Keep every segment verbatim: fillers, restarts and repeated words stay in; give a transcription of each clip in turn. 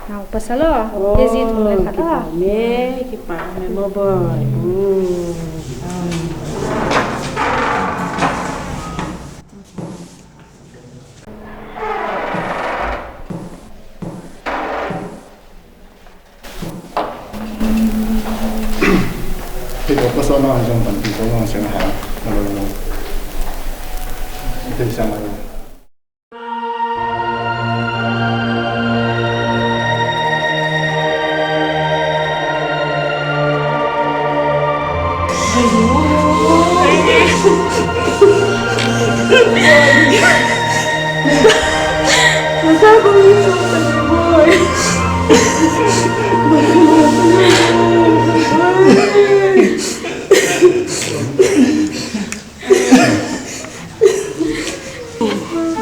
Nau pasal aw, K G thum le khat aw. Kipah me, kipah me maw boy. Ito, pasal na ang isang panty ko, ang isang ha. Ano, ano. Ito isang ano.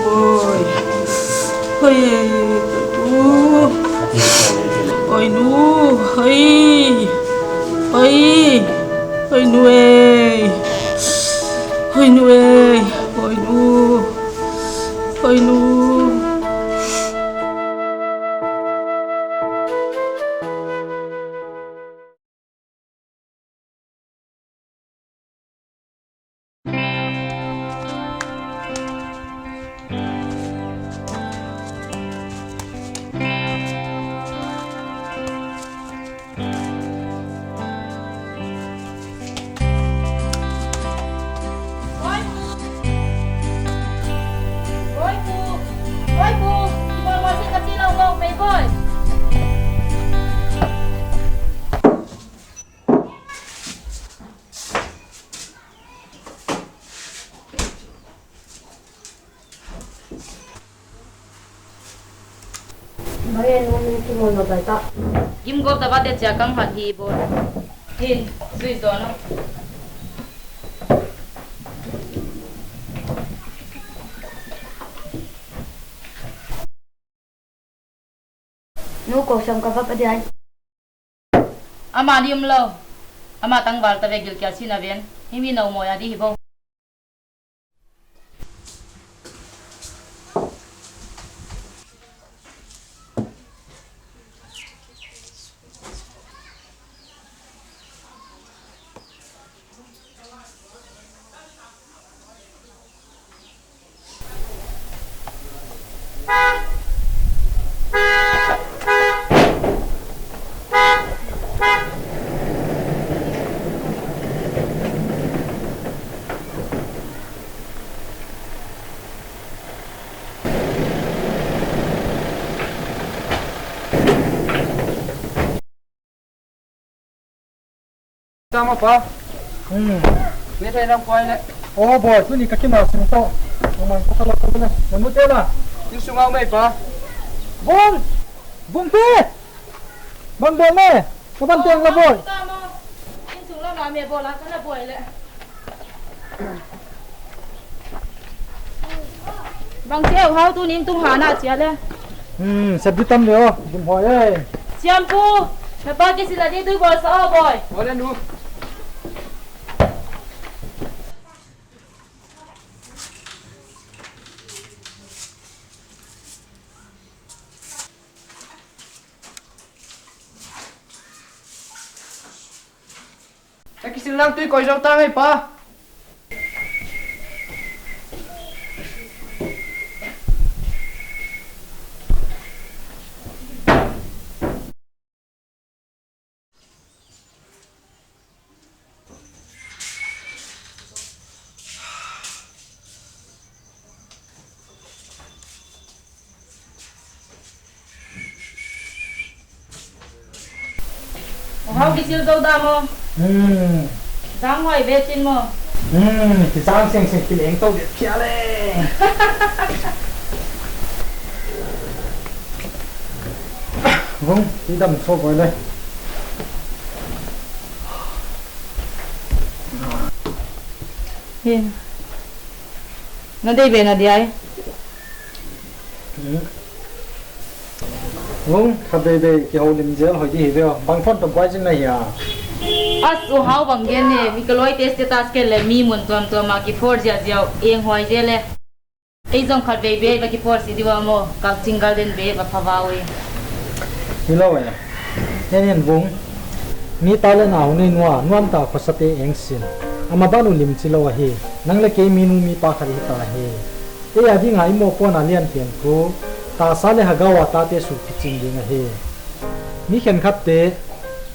Boy. Hoi, hoi nu. Hoi nu. Hoi. Hoi. Hoi nu ei. Hoi nu ei. Hoi nu. Hoi nu. Gim gawp ta bate cia kang hat hi bawl. Hin, zui zaw no. Nu ko siam ka va pa diai. Ama ni um lo. Ama tangval ta ve gilkial sin a ven. Himi no mawi a di hi bo. Tama pa. Hmm. Ni thei lam kuai le. Oh boy, tuni ka kima sung to. Aman ko kala ko na. Nanu te la. Inn sung au mei pa. Bol. Bung te. Bang bol me. Ka ban teng la boy. Inn sung la ma me bol a ka na boy le. Bang ci eu hau tu ning tung ha na cia le. Hmm, sep di tam ve aw, dim hawi ei. Siampu, na pa kisil a di tui bawl sa aw bawi. Bawl le nu. Ka kisil lang tui koi zo ta ngei pa. Hau kisil zo da maw? Hmm. Zang huai ve cin maw? Hmm, kizang singsing kileng to det phial e. Vung, kidam so koi le. Hin. Na dei ve na diai. Vung, khat veivei kiho lim zel hoih dih hi veo. Bang phone tawh guai zin na hi a. As u hau bang gen ne, mi ka lawite status ken le mi mun tuamtuam a kiphor ziahziah uh, eng huai zel e. Ei zong khat veivei va kiphor si dih uh a maw, Kakching Garden vei va pha va uh hi. Hi lo e. En in Vung. Mi ta le na hong nei nua nuamta khuasate eng sin. Amah ban uh limci lo ahi. Nang le kei minu mipa khat hi ta hi. Ei a dinga i mawhpuana lianpen thu, tasa le hagau a tate suk kicing ding ahi. Mi khenkhatte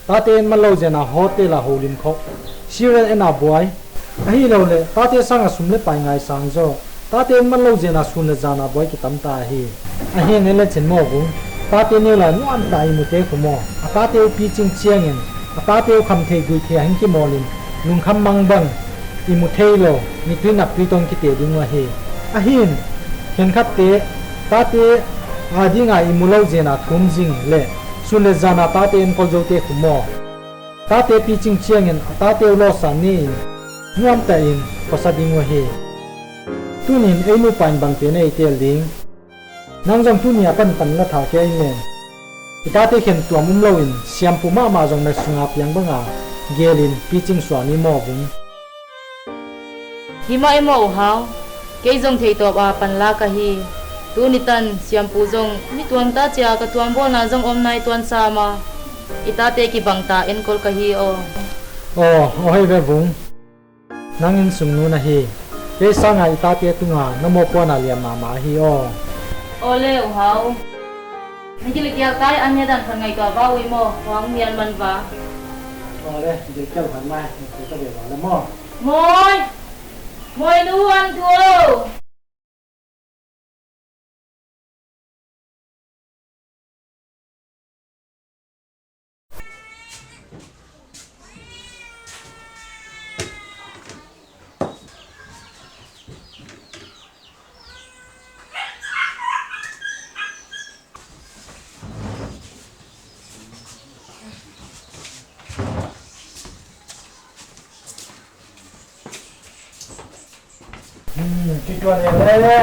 tate en man lo zena hotel a holim khawh. Serial en a buai. Ahi lo le tate sanga sum le pai ngaisang zaw. Tate en man lo zena sun le zana buai kitamta ahi. Ahi en le cin maw Vung. Tate neu lai nuamta i mute khu maw. A tate uh picing ciangin a tate uh khamthei guihthei a hing kimawlin lungkham mang bang i mu thei lo, mittui nattui tawng kite ding uh ahi. Ahin khenkhatte tate a dinga i mu lo zena thum zing le sun le zana tate enkol zote khu maw. Tate picing ciangin a tate uh lawsa ni-in nuamtahin khuasa ding uh ahi. Tunin ei nupa in bangte na ei tel ding. Nang zong tuni a panpan la tha kei nen. I tate khen tuam um loin siampu mahmah zong na sunga piang banga gelin picing suah ni maw Vung. Hi mah e maw U Hau. Kei zong theitawp a panla ka hi. Tuni tan siampu zong mi tuamta cia ka tuambawlna zong om nai tuan sa ma. I tate kibangta enkol ka hi aw. Aw, aw hei ve Vung. Nang innsung nu na hi. Kei sanga i tate tunga na mawhpuana liam mahmah ahi aw. Aw le U Hau. Na gilkial tai an ne dan khan ngaihtuah va ui maw, huang mial man va. Aw le, gilkial khan mai, ngaihtuah ta ve va le maw. Mawi! Mawi nu an thu aw. Hmm, kituan e le.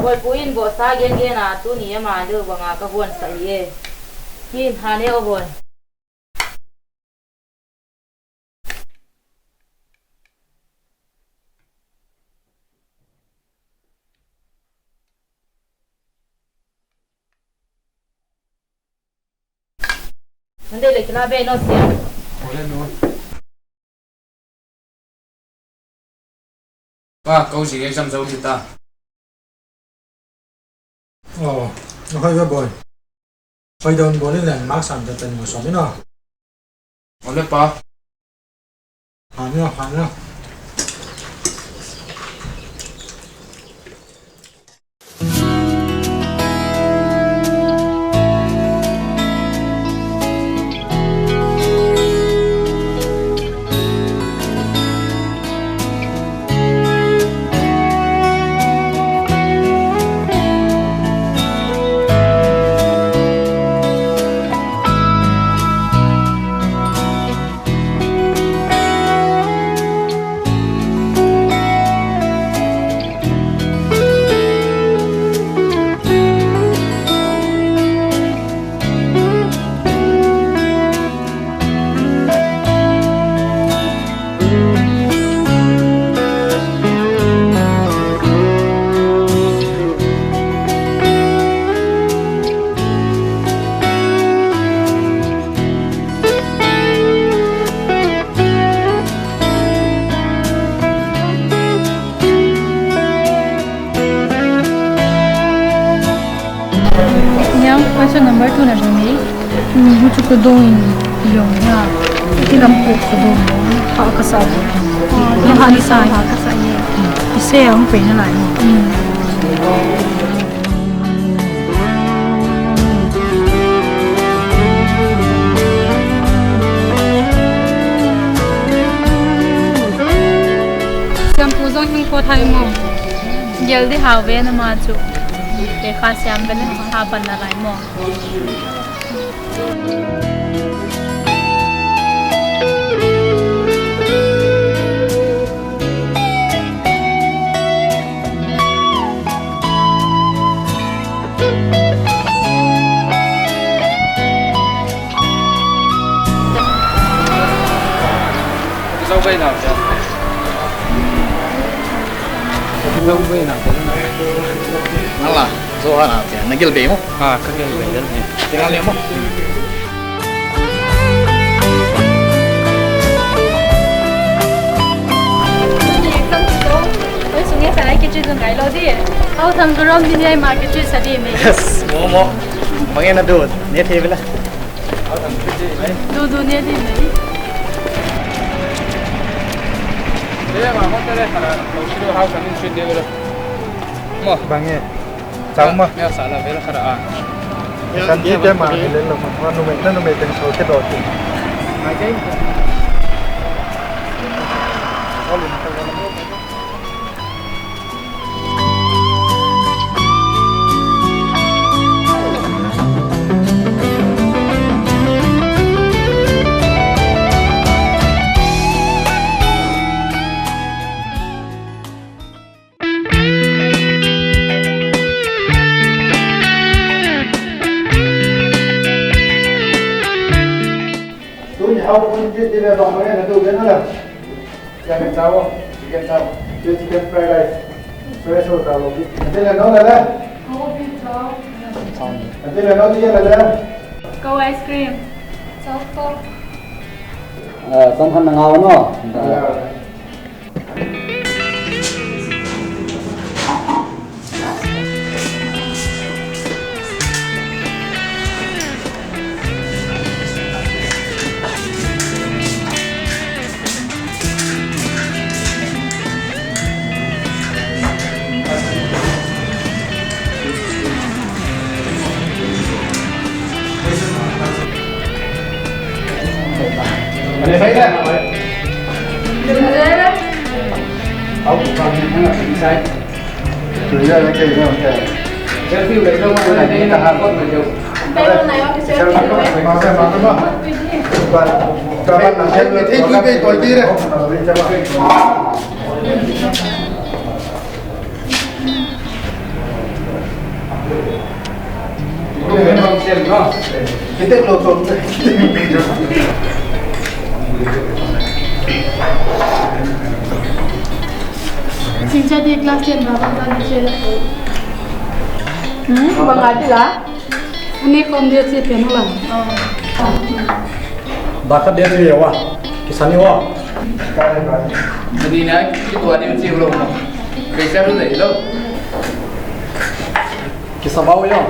Bawipu in bawhsa gengen a tuni ama deuh banga ka huansa hi e. Hin, han e aw bawi. Nan deih le kila bei naw sia. Aw le nu. Pa, ko zi exam zo hi ta. Aw, a hoih ve bawi. Hoih dong bawl in leng mark sam teten mu sawm in aw. Aw le pa. Han in aw, han in aw. Niang, question number two na dong ni. Hmm, hu chu ko dong in yong ya. Ti lam ko ko dong. Ha ka sa. Ni ha ni sa ha ka sa ye. Ise ang pe na lai. Hmm. Siampu zong hing ko thai maw. Gel di hau ve na ma chu. Te kha siam ve na ha pan na lai maw. Nang la. Zo hana cia, na gil bei maw? Ah, ka gil bei lel hi. Tinggal ni maw? Oi, sungya sa lai kici zung ai lo di. Au tham ka rom di ni ai ma kici sa di me. Yes, maw maw. Bangin na du, ne the bela. Dudu ne di mai. Bangin. Cau ma. Mel sa la bela khara a. Kan ti te ma le lo ma. Numei, numei teng so te do ti. Tuni hau kun ti ti le bang bang na tu gen la. Chicken chow, chicken chow, chicken fried rice. Fresh ho chow lo. Ante le no la la. Ante le no ti la la. Ko ice cream. Chow ko. Eh, song khan na ngau no. Singcha di class ten ba bang bang di sel. Hmm, bang ati la. Ani kom dia si pen la. Baka dia si yawa. Kisani wa. Ni na kitua dia si lo. Bisa lu deh lo. Kisabau ya.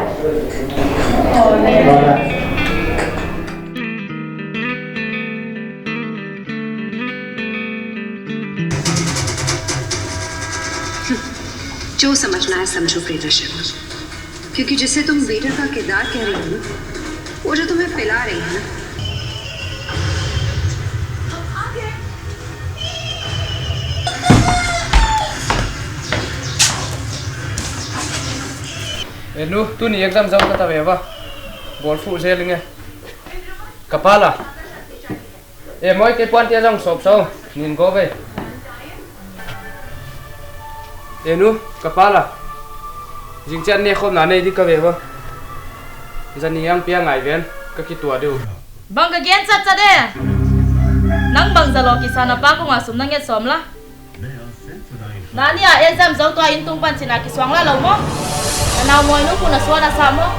जो समझना है समझो प्रियदर्शन, क्योंकि जिसे तुम वेटर का किरदार कह रही हो ना, वो जो तुम्हें पिला रही है ना। E nu, tuni exam zo ka ta ve va. Ball fuh zel ing e. Ka pa la. E mawi, kei puan tia zong sawp so. Nin go ve. E nu, ka pa la. Zing cian ne khawmna nei di ka ve va. Zani ang pia ngai ven. Ka kitua deuh. Bang ka gen cat cat e. Nang bang za law kisa na pa kong a sum na nget sawm la. Na ni a exam zo tua inn tung pan cina kisuang la lo maw? Na nau mawi nu ku na suan a sa maw?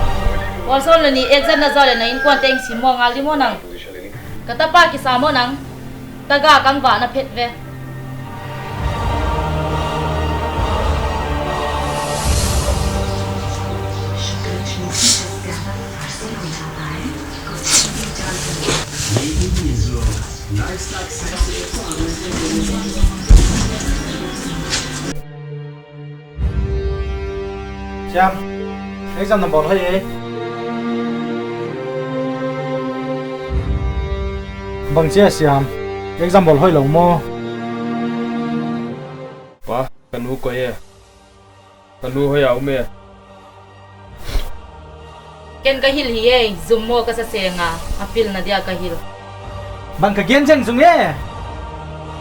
Pawl sawn le ni exam na zo le na innkuan te eng sim maw ngal di maw nang? Ka tapa kisa maw nang? Taga kang vah na phet ve. Siam, exam na bawl hoih e. Bang cia Siam, exam bawl hoih lo maw? Pa, ka nu koi e. Ka nu hoih a um e. Ken ka hilh hi e, zum maw ka sa senga, a pilna dia ka hilh. Bang ka gen zeng zung e.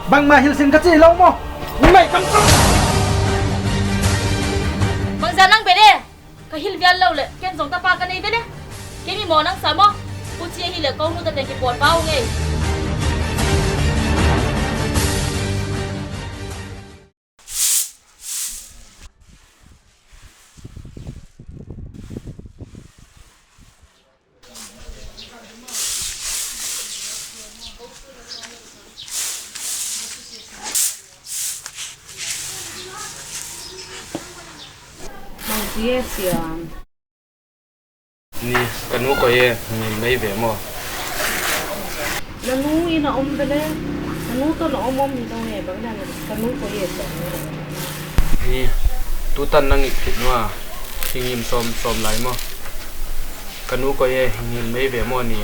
Bangmah hilh sin ka ci lo maw? Numei kam kam. Bangza nang bel e. Ka hilh vial lo le, ken zong tapa ka nei bel e. Kei mi maw nang sa maw? Pu ci hi le ko nu ta teng ki pawl pau ngei. Yes, Siam. Ni, ka nu koi e, hong hil mai ve maw? Na nu inn a om ve le. Na nu tawh na om om hi zong e, bang na ka nu koi e, Siam. Ni, tutan nang it khit nua, hing him sawm sawm lai maw? Ka nu koi e, hing hil mai ve maw ni?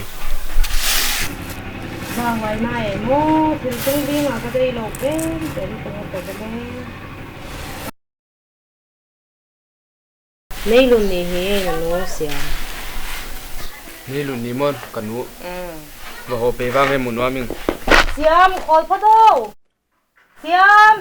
Bang vai mai e maw, thil tung ding a ka dei lo pen pen tung ka dei. Neilun ni hi, na nu Siam. Neilun ni maw, ka nu. Mm. Va hawh pei vang he mu nuam ing. Siam, khawl pha do. Siam.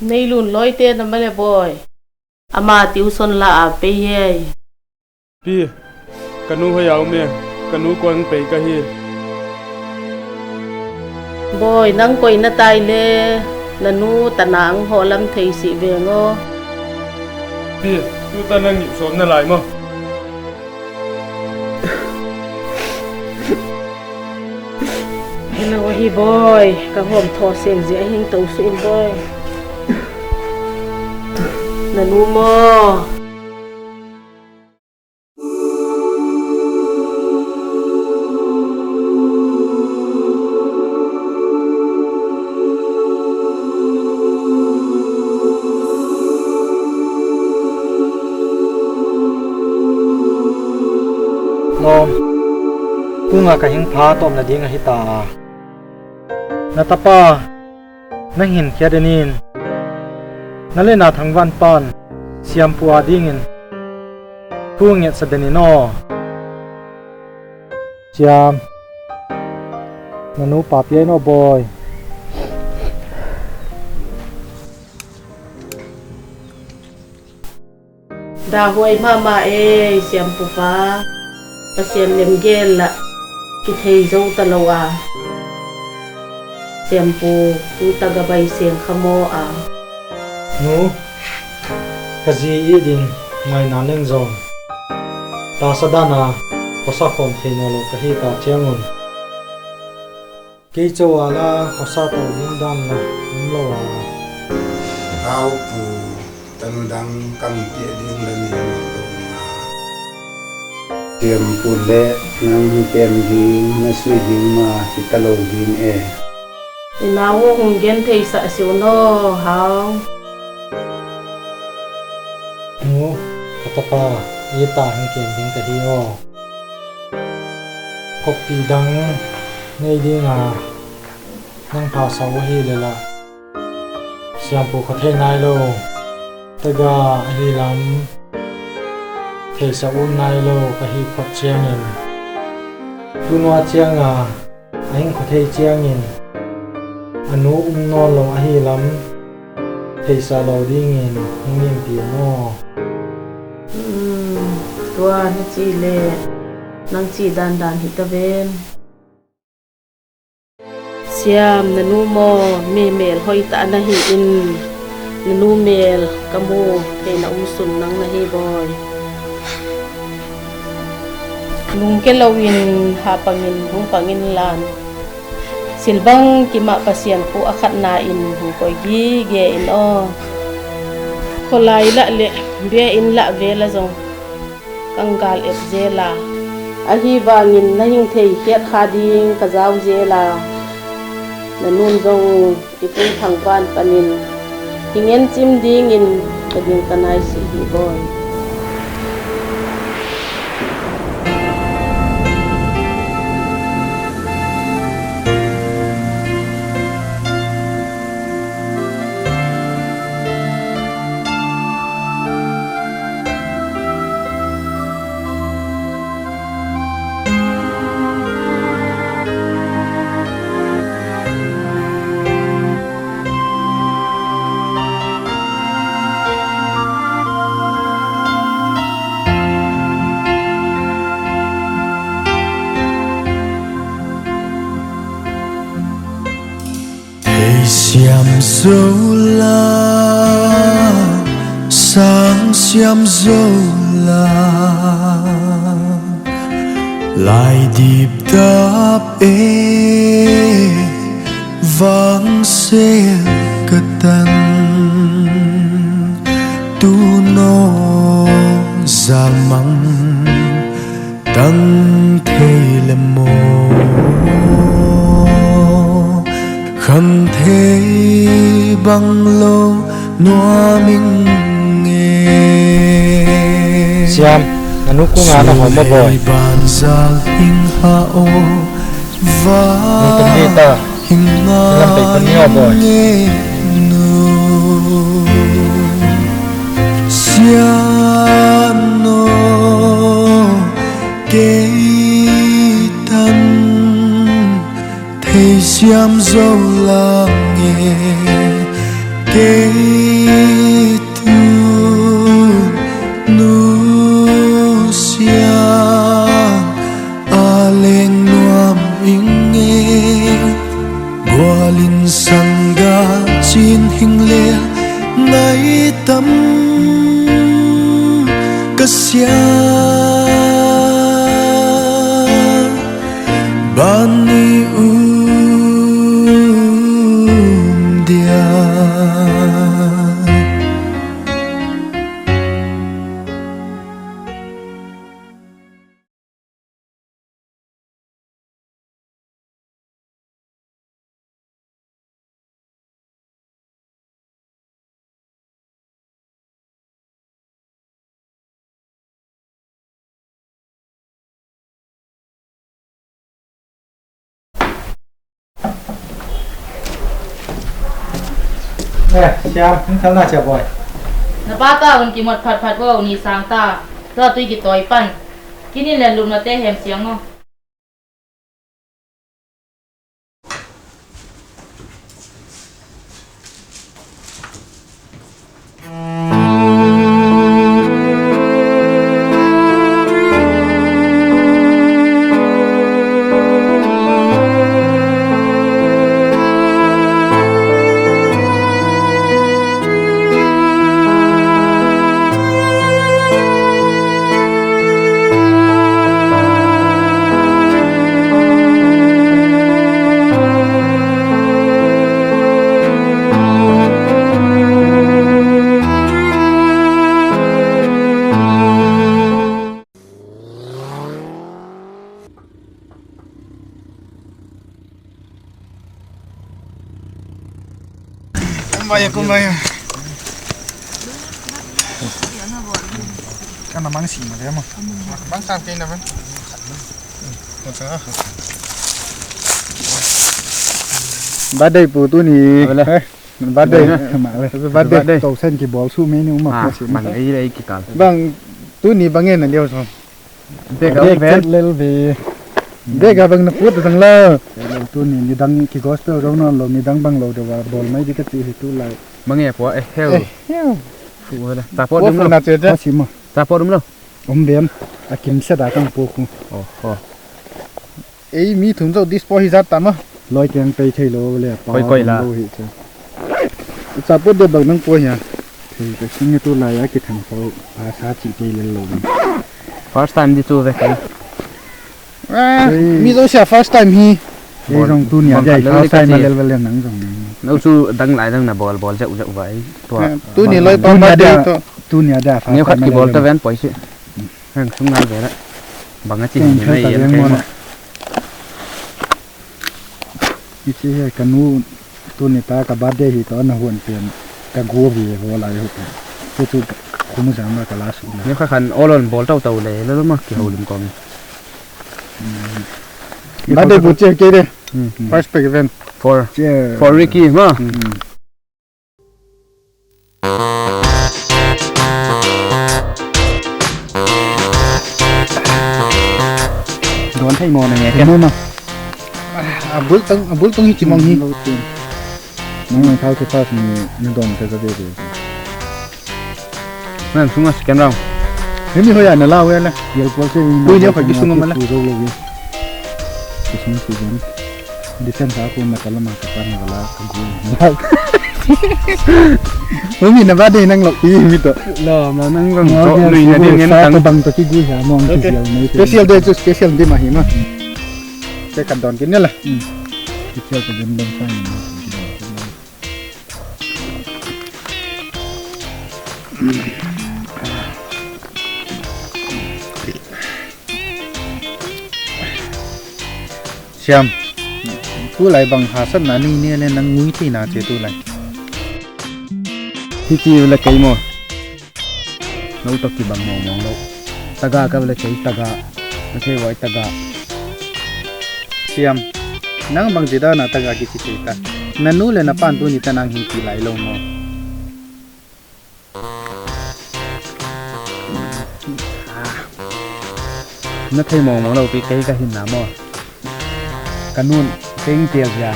Neilun lawite na male bawi. Ama tuition la a pei hei. Pi, ka nu hoi a um e, ka nu koi ang pei ka hi. Bawi, nang koi na tai le, na nu tana ang hawh lam thei sih veng aw. Pi, tutan nang it sawm na lai maw? Hello, ahi bawi. Ka hawm thaw seng zia hing to suh in bawi. Na nu maw? Lawm, tunga ka hing pha tawm nading ahi ta a. Na tapa, na hin khia den in. Na le na thangvan pan, Siampu a dingin. Thu ngetsa den in aw. Siam, na nu pa pia in aw bawi. Dahuai mahmah ei, Siampu pa. Pasian lemgel lah kithei zo ta lo a. Siampu, tu tagabai siang kha maw a. Nu, ka zi i din ngaina nen zong. Tasa dana, khuasa khawm thei nawn lo ka hi ta ciangun. Kei co a la khuasa tawh ding dan la um lo a. Hau pu, tanu dang kang piah ding la nei lo dong a. Siampu le nang kem ding, na sui ding ma kita lo ding e. I nau hong gen thei sa siu no, hau. Nu, ka tapa, i ta hong kem ding ka hi aw. Khoppi dang nei dinga nang pha sa uh ahi le lah, Siampu kha thei nai lo. Taga ahi lam theisa ut nai lo ka hi phot ciangin, tunua cianga a hing kha thei ciangin, a nu um nawn lo ahi lam theisa lo dingin hing ngimpih maw? Tua na cih le nang cih dandan hi ta ven. Siam, na nu maw, mi mel hoih ta na hi in, na nu mel ka mu thei na um sun nang na hi bawi. Lungke loin hapangin hong pangin lan. Silbang kimah Pasian khu a khatna in hong koi gige in aw. Khualai lah le bia in lah vela zong kang gal ep zela. Ahi vangin na hing thei khiat kha ding ka zau zela. Na nun zong i pu thangpan panin hing en cim dingin ka ding ka nai si hi bawi. Hei siam zo la, sang siam zo la. Lai dip dap e, vang sel ka tan, tu no za mang tang thei le maw, khang thei bang lo nuam ing e. Siam, na nu kung a na hawm maw, Bawi? Thei ban zal hing ha aw, va hing ngai ing e nu. Tung hi ta. Lam pei kun ni aw, Bawi. Siam no, kei tan thei siam zo lang e, kei tu nu siam a leng nuam ing e. Gualin sangga cin hing le ngai tam ka sia, ban ni um dia. Eh, siam, hing kal na cia, Bawi. Na pa ta un kimot phatphat vo, ni sang ta. Tua tui kitawi pan. Kinin len lupna te hem siang aw. Kumbai, kumbai. Kana mang si ma dema. Mang sang kei na ban. Birthday pu tuni. Birthday. Happy birthday. Tawsen kibawl su mei ni uma. Bang ei ei kikal. Bang tuni bang en a liau sawm. Bek a bek lel ve. Bek a bang na kut zang la. Tuni nidang ki gospel zong nawn lo, nidang bang lo deuh a bawl mai di ka ci hi tu lai. Bang e pua e heu. Support dum lo. Support dum lo. Om bem. A kim sia da kang pua ku. Ei mi thum zo dispo hi zat ta ma. Loi keng pei thei lo le pa. Koi koi la. Lo hi cha. Support de bang nang pua hia. Thei ka sing tu lai a ki thang pau. Pa sa ci kei lel lo. First time di tu ve kei. Mi zo sia first time hi. Ei zong tu nia dia first time a lel vel nang zong nang. No su dang lai dang na bol bol zeu zeu vai. Tua. Tu ni loi pa ma dia. Tu nia dia first time a lel vel. Neu khat ki bol ta ven poi si. Hang sung ngal ve la. Bang a ci hi ni na ian kei ma. I ci he ka nu tuni ta ka birthday hi tawh na huan pian ka gu ve haw lai hu. Te tu khum zang ma ka la su na. Ni kha khan olon bol tau tau le lo ma ki ho lim kong. Birthday bu che ke de. First pack event. For for Ricky ma. Dawn thei maw na nge? Thei maw ma? A bul tang, a bul tang hi ci mong hi. Nang nang thau ke fast ni na dawn thei ka ve ve. Nang sunga second round. Hemi hoya na lau ya la. Yel pol se. Ui ni khoi ki sunga ma la. Ku zo lo ye. Ki sung si jan. Defense a ku ma ta la ma ka pan ga la ka gu. Umi na ba dei nang lok pi mi to. Lo ma nang bang to nui na dei ngen tang. Bang to ki gui ha mong ki sial mai. Special day chu special day ma hi ma. Te kan don kin ne la. Special to din don sa ni. Siam, tulai bang hasatna nei ne le nang ngui theina cia tulai. Hiti le kei maw? No tawh kibang mawngmawng lo. Taga ka le kei taga. Na thei vai taga. Siam, nang bang ci dana taga kici thei ta? Na nu le na pan tuni ta nang hing ti lai lo maw? Na thei mawngmawng lo pi kei ka hinna maw? Ka nun kei hing tel zia.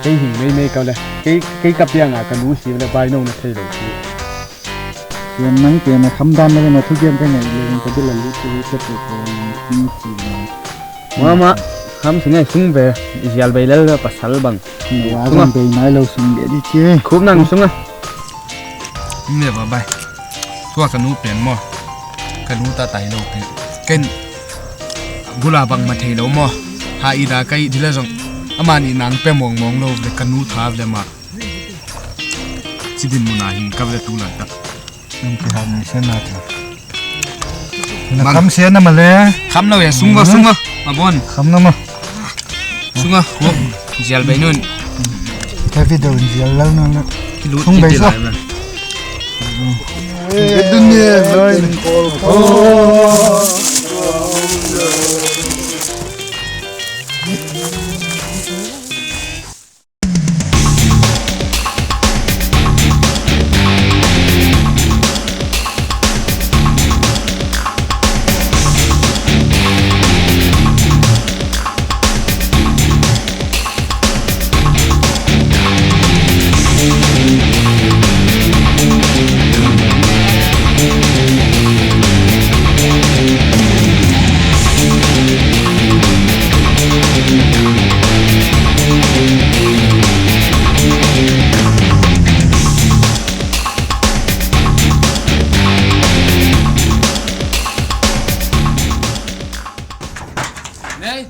Kei hing meimei kau le kei, kei ka pianga ka nu si le bai no na thei lo si. Siam nang te na khamdan na le na thugen ka ngai le ka bil a lut lut ka pu ko ni si na. Mama, ham sing ai sung ve, i zial bei lel ve pasal bang. Wa zong bei nai lo sung ve di ci. Khum nang sung a. Hm ve va bai. Tua ka nu pen maw. Ka nu ta tai lo pen. Ken gula bang ma thei lo maw. Ha i da ka i di le zong. Ama ni nang pe mawngmawng lo ve ka nu tha ve ma. Ci din muna hing ka ve tu lai ta. Nang kihan ni sen na tu. Na kham sia na ma le. Kham lo ya sung go sung go. Ma bon. Kham na ma. Sung go. Zial bei nun. Ka video zial lal na na. Sung bei so. Dunia lai. Nei.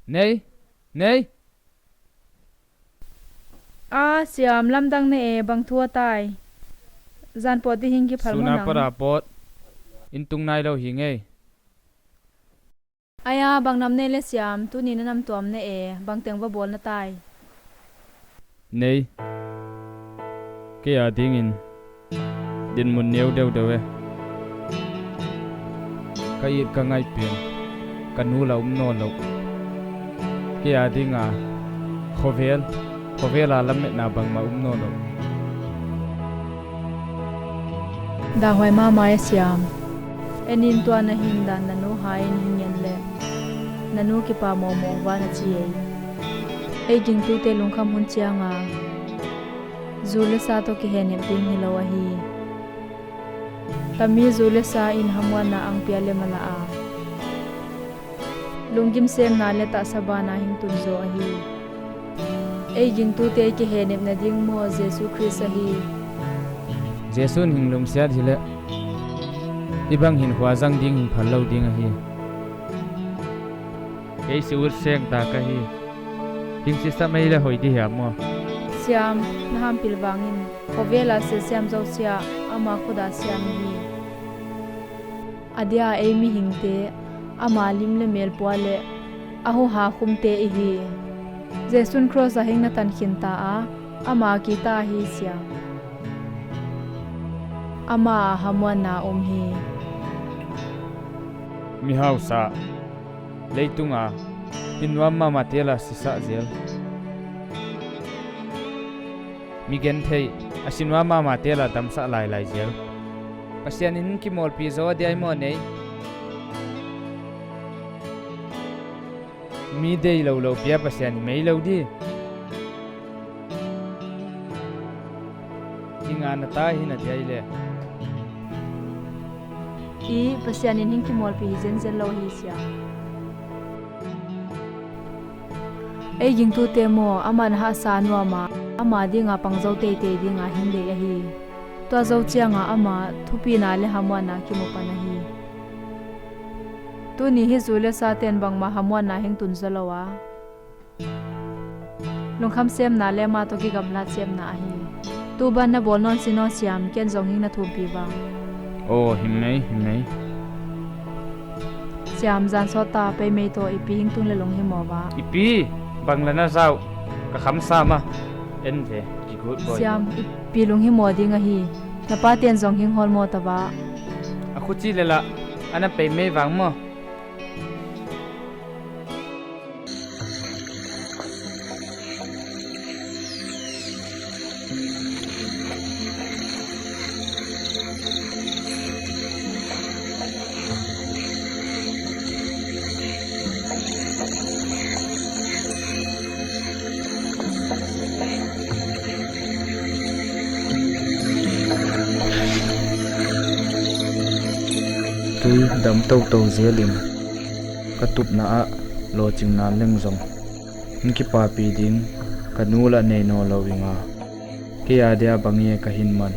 Nei, nei. A siam lamdang ne e bang thu a tai. Zan pawt dih hing kiphal ngon ang. Suna pawt a pawt. In tung nai lo hi ngei. Aya, bang nam nei le siam, tuni na nam tuam ne e, bang teng va bawl na tai. Nei. Kei a dingin dinmun neu deuhdeuh e. Ka it ka ngaih pen ka nu la um nawn lo. Kei a dinga khuavel, khuavela lametna bangmah um nawn lo. Dahhuai mahmah e siam. En in tua na hing dan na nu hai in hing en leh na nu kipa mawhmawh uh va na ci ei. Ei gingtute lungkham hun cianga zu le sa tawh kihenem ding hi lo ahi. Tami zu le sa in hamuanna ang pia le mala a lunggim semna le tahsa bana hing tun zaw ahi. Ei gingtute i kihehnep nading maw Jesu Khrist ahi. Jesu in hing lungsiat hileh hih bang hinkhua zang ding hing phal lo ding ahi. Kei si ut sengta ka hi. Hing sisam ei le hoih di hiam maw? Siam, na hampil vangin khuavela silsiam zosia ama khuda siam ihi. A dia ei mihingte ama lim le melpua le a huha khumte ihi. Jesun cross ah hing na tankhinta a ama kita ahi sia. Ama a hamuanna um hi. Mihausa leitunga hi nuam mahmah tela sisah zel. Mi genthei a si nuam mahmah tela damsah lailai zel. Pasian in kimawlpi zo a diai maw nei? Mi dei lo lo pia Pasian i mei lo di. Kinga na ta hi na diai le. Hi, Pasian in hing kimualpih hi zenzen lo hi, Siam. Ei gingtute maw, amah na hahsa nuam a, ama dinga pangzo teitei dinga hing deih ahi. Tua zo cianga amah thupina le hamuanna kimu pan ahi. Tuni hih zu le sate'n bangmah hamuanna hing tunzaw lo a, lungkham semna le ama tawh kigamlat semna ahi. Tu ban na bawl nawn sin aw Siam, ken zong hing na thumpih vang. Aw, hing mei, hing mei. Siam, zan sawt ta, pei mei tawh i pi hing tung le lunghimawh va. I pi, bang la na zau, ka kham sam a. En ve, ki good boy. Siam, i pi lunghimawh ding ahi. Na pate'n zong hing hawlmawh ta va. A khuci le lah, a na pei mei vang maw. Kei dam toto zelin ka tupna ah lawcingna leng zong hing kipapi ding ka nu lah nei nawn lo ing a, kei a dia bang e ka hin man,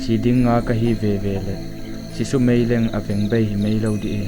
si ding nga ka hi veve leh, si sumei leng a veng bei hi mei lo dih e.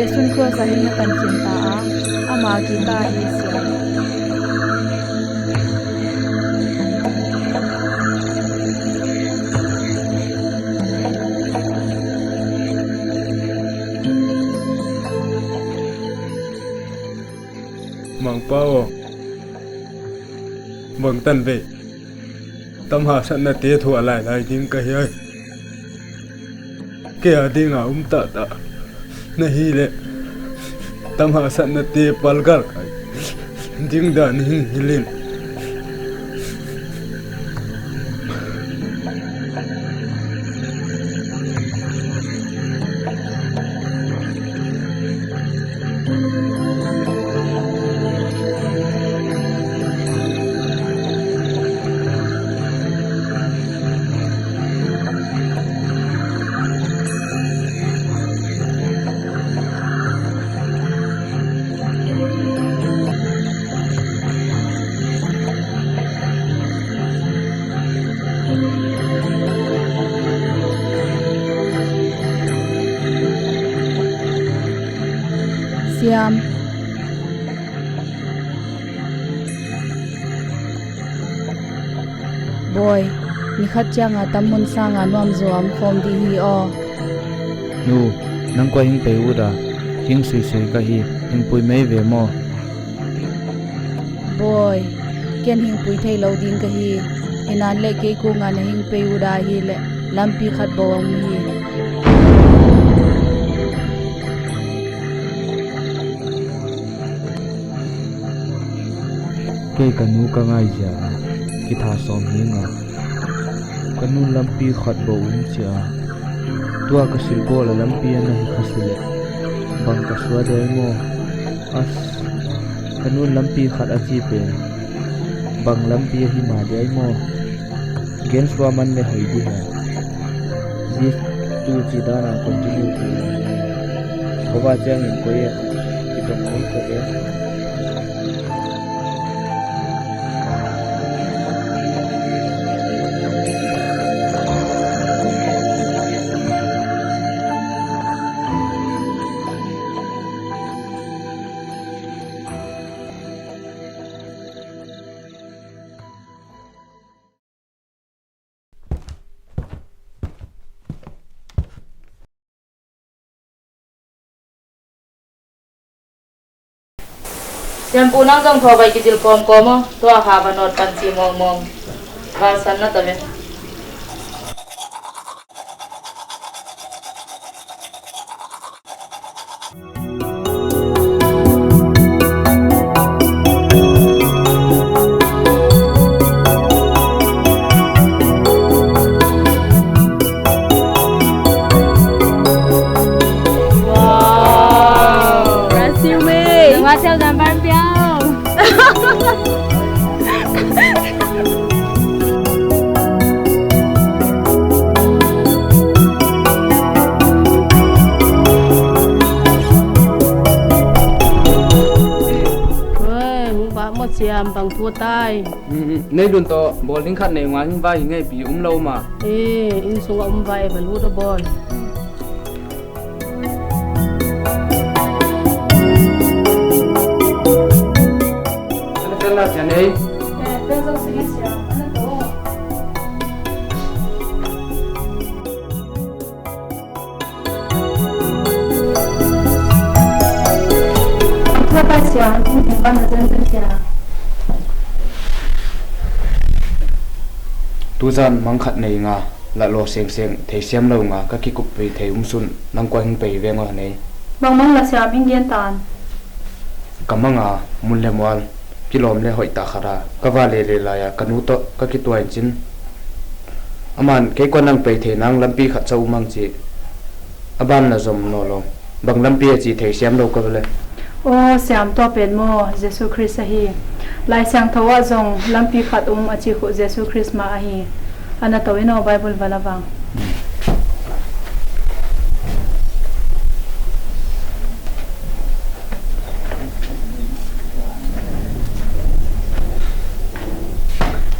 Jesu'n khuas ah hing na tankhian ta a, ama kita hi Siam. Mangpa aw, bang tan ve. Tam haksatnate thuah lailai ding ka hi ai. Kei a dinga um tahtah na hi leh, tam haksatnate palgal kai ding dan hing hilh in. Siam. Bawi, ni khat cianga tam mun sanga nuamzaw a om khawm dih hi aw. Nu, nang kua hing pei ut a, hing suisui ka hi, hing pui mei ve maw? Bawi, ken hing pui thei lo ding ka hi. Hinan le kei kunga na hing pei ut a hi leh lampi khat bo a om hi. Kei ka nu ka ngaizia a kitha sawm hi nga. Ka nun lampi khat bo um cia. Tua ka silbawl a lampi a na hi kha si leh bang ka suah diai maw? As, ka nun lampi khat a ci pen bang lampi a hi ma diai maw? Gen sua man le hoi di ha. Di tu ci dana continue tu. Khuava ciangin koi e. Kidong koi koi e. Siampu, nang zong thawbai kizil kawmkawm aw, tua kha va nawt pan ci mawngmawng. Valsan na ta ve. Wow. Nang a tel dan ban piau. Hei, hong vak maw Siam, bang thu a tai? Nei dun tawh bawl ding khat nei, ngai hong vai hi ngeipi, um lo ma. Ee, inn sungah um vai, va lut a bawl. Ana tel na Siam ei. Ee, tel zo sing e Siam, ana to. Tua pa Siam, in in ban na zen zen Siam. Tuzan mang khat nei nga, la law sengseng thei siam lo nga, ka kikup pei thei um sun, nang kua hing pei veng aw nei. Bang mang la Siam, hing gen tan. Ka mang a, mun le mual kilawm le hoih ta khat a, ka va lele lai a, ka nu tawh ka kituai in cin. Aman kei kua nang pei thei nang lampi khat ca um ang ci. A ban la zom naw lo. Bang lampi a ci thei siam lo ka va le. Aw Siam, tua pen maw Jesu Khrist ahi. Lai Siangtho ah zong lampi khat um a ci khuh Jesu Khrist mah ahi. Ana to in aw, Bible va la vang.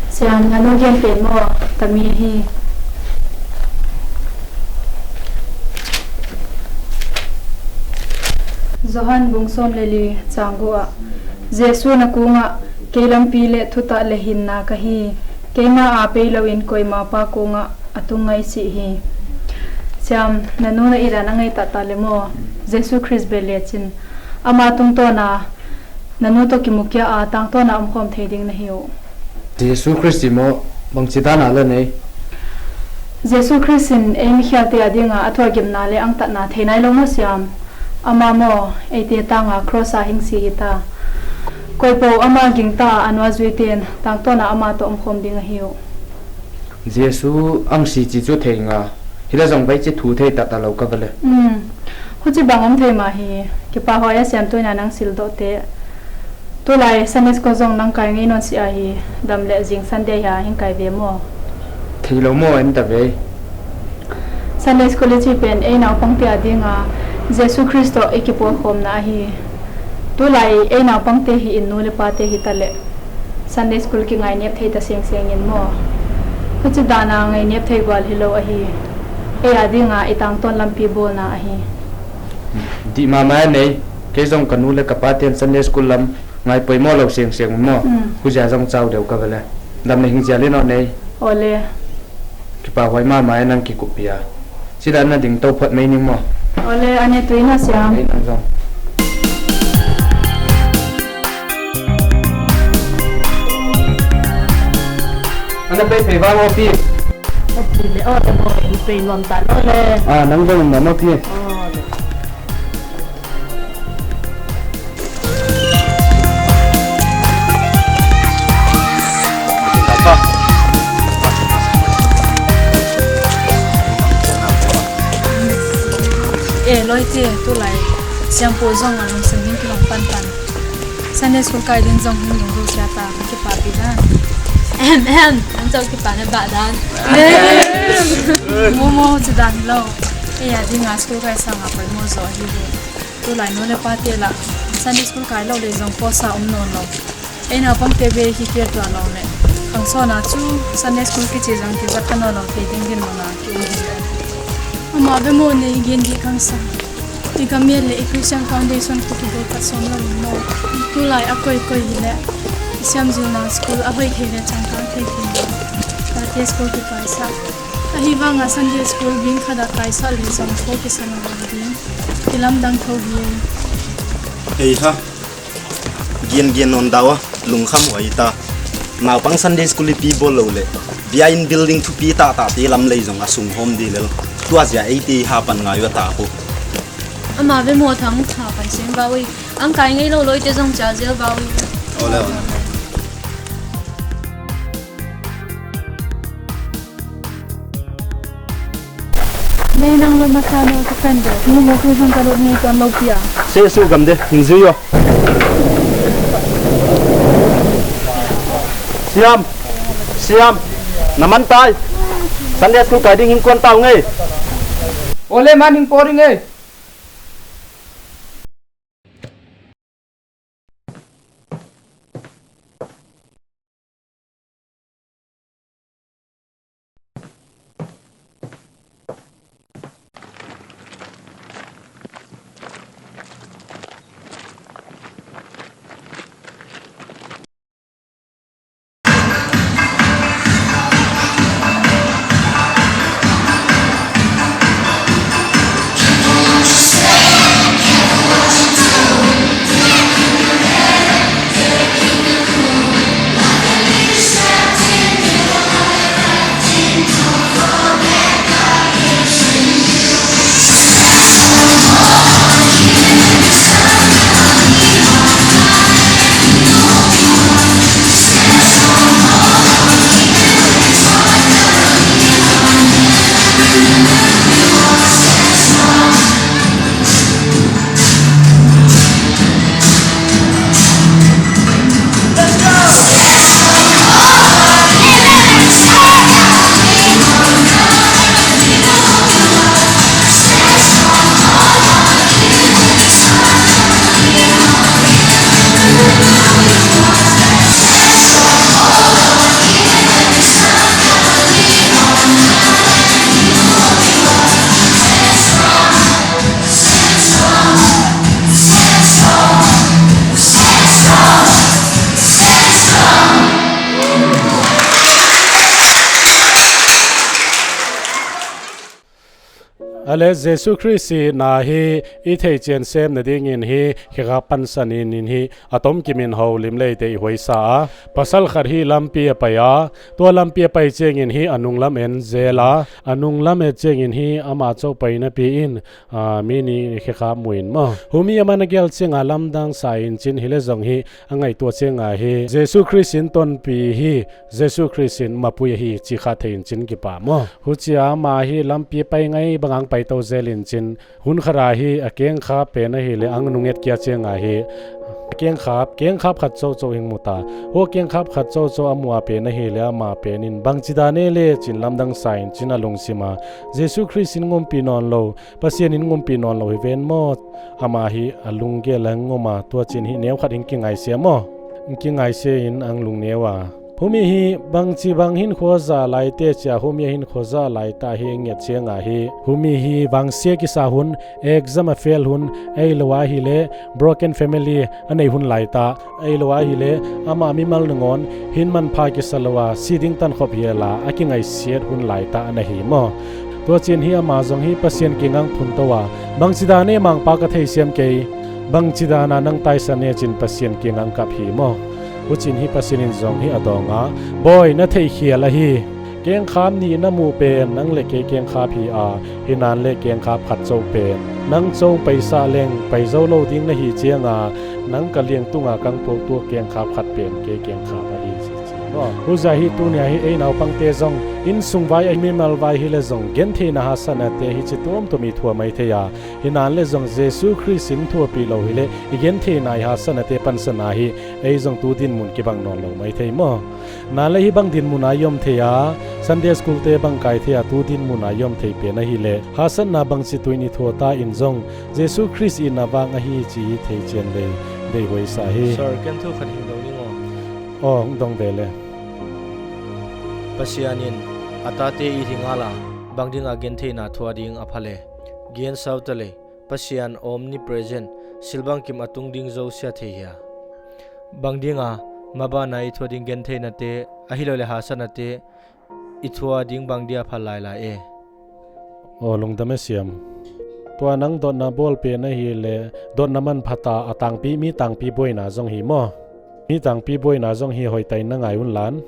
Siam, na nu gen pen maw, tami hi. Johan bung sawm le li cang guk ah, Jesu na kungah, kei lampi le thutah le hinna ka hi, keima aa pei loin koima Pa kungah a tung ngai cih hi. Siam, na nu na it a na ngei tahtah le maw, Jesu Khrist bel lecin ama tungtawna na nu tawh kimukia a tangtawna omkhawm thei ding na hi uh. Jesu Khrist i maw, bangci dana la nei? Jesu Khrist in ei mikhialte a dinga a thuakgimna le angtatna thei nai lo maw Siam? Ama maw eite tanga cross a hing si hi ta. Koipo ama gingta a nuazuite in tangtawna ama tawh omkhawm ding ahi uh. Jesu ang si ci cu thei nga, hila zong vei ci thu thei tahta lo ka va le. Um, huci bang om thei mah hi, kipahhuai a Siam, tuina nang sil dawhte. Tulai Sunday school zong nang kai ngei nawn si ahi, dam le zing Sunday hi a hing kai ve maw? Thei lo maw en ta ve. Sunday school i ci pen ei naupangte a dinga Jesu Khrist tawh i kipuakhawmna ahi. Tulai ei naupangte hi in nu le pate hi ta le Sunday school kingainep thei ta sengseng in maw? Huci dana ngainep thei gual hi lo ahi. Ei a dinga i tangtawn lampi bawlna ahi. Dih mahmah a nei, kei zong ka nu le ka pate in Sunday school lam ngai poimawh lo sengseng un maw? Um. Huzia zong cau deuh ka va le. Dam le hing zia le nawh nei. Awle. Kipahhuai mahmah e nang kikuppih a. Sida na ding to phot mei ning maw? Awle, a ne tui na Siam. Ei nang zong. Ana pei pei vang aw pi. Aw pi le, aw le maw, in pei nuam ta lo le. Ah, nang zong nuam aw pi. Awle. Eh, lawite, tulai Siampu zong a lungsim ding kilawm panpan. Sunday school kai ding zong hing ding duh sia ta, kipahpih dan. Em, em, an zong kipah na bah dan. Em. Momo ci dan hi lo. Eh, a dinga school kai sanga poimawh zaw hi hi. Tulai nu le pate lah Sunday school kai lo le zong pawsa om nawn lo. Ei naupangte ve hi piak tuah lo le khangsawn a cu Sunday school kici zong kizat kha nawn lo thei ding dinmun a ki-um hi. Amah ve maw nei gen dih khangsa. I gam miat le i Christian Foundation khu kibawl khat sawm lo in maw? Tulai a koikoi hi le i siamzilna school a hoih thei le cangkang thei thei lo. Tate school kikaisah. Ahi vanga Sunday school bing khat a kaisah le zong kho kisa lo ding. Kilamdang tho hi. Hei ha. Giangian nawn dau a, lungkham huai ta. Naupang Sunday School i pi bawl lo leh, bia in building thupi tahtahte lam lei zong a sung hawm dih lel. Tua zia eite i hapan ngai uh a tak uh. Ama ve mua thang hapan sem vau i. Ang kai ngei lo lawite zong cia zel vau i. Aw le aw. Nei nang lo masa no ka kan de. Ni mo ku zong ka lo ni kan lo pia. Sesu gam de, hing zui yo. Siam, siam, na man tai. Sunday school kai ding hing kuan tau ngei. Ole man hing po ding ngei. A le Jesu Khrist i na hi i theician sem nadingin hi khekha pansan in, in hi a tomkim in holim leite i huaisa a, pasal khat hi lampi a pai a, tua lampi a pai ciangin hi a nunglam en zel a, a nunglam et ciangin hi ama copai napi in, a, mi nih khekha mu in maw. Humi a man a gel cianga lamdang sa in cin hi le zong hi a ngaihtuah cianga hi Jesu Khrist in tonpi hi, Jesu Khrist in mapui ahi ci kha thei in cin kipa maw. Hucia ama hi lampi pai ngai bangang paito zel in cin, hun khata hi a kengkhap pen ahileh ang nunget kia cianga hi a kengkhap, kengkhap khat coco hing muta. Hua kengkhap khat coco a mua pen ahileh ama pen in bangci dan e le cin lamdang sa in cin a lungsima Jesu Khrist in ngumpi nawn lo, Pasian in ngumpi nawn lo hi ven maw? Ama hi a lunggel a nguma tua cin hi neu khat hing kingaisia maw? Hing kingaisia in ang lungneu a. Humi hi bangci bang hinkhua zah laite cia humi a hinkhua zah laita hi ngiat cianga hi. Humi hi vangsia kisa hun, exam a fail hun, ei lo ahileh broken family a nei hun laita, ei lo ahileh ama mimal nangawn hin manpha kisa lo a si ding tankhop hiala a kingaisiat hun laita a na hi maw? Tua cin hi ama zong hi Pasian kingang phunto a, bangci dan e mangpa ka theisiam kei, bangci dana nang taisan e cin Pasian kingang kap hi maw? Hucin hi Pasian in zong hi a dawnga, bawi na theihkhial ahi. Kengkhap nih na muh pen nang le kei kengkhap hi a, hinan le kengkhap khat co pen nang co paisa leng pai zo lo ding na hi cianga nang ka liang tunga kang puaktuak kengkhap khat pen kei kengkhap ahi ci ci. Huzia hi tunia hi ei naupangte zong inn sung vai a mimal vai hi le zong gentheina hasanate hi ci tuamtuam i thua mai thei a, hinan le zong Jesu Khrist in thuapi lo hi le i gentheina i hasanate pansana hi ei zong tu dinmun kibang nawn lo mai thei maw? Na le hi bang dinmun a i om thei a, Sunday school te bang kai thei a tu dinmun a i om thei pen ahileh hasatna bangci tuin i thuata in zong Jesu Khrist i na vang ahi ci hi thei cian lei deihuaisa hi. Sir, ken thu khat hing dong ding aw. Aw, hong dong ve le. Pasian in a tate i hi ngala bang dinga gentheina thua ding a phale? Gen sau ta lei. Pasian omnipresent, silbang kim a tung ding zosia thei hia? Bang dinga mabana i thua ding gentheinate ahi lo le hasanate i thua ding bang dia phal lailai e? Aw, lungdam e siam. Tua nang dotna bawl pen ahih leh dotna manpha ta, a tangpi, mi tangpi buaina zong hi maw? Mi tangpi buaina zong hi, hoihtak in na ngai un lan.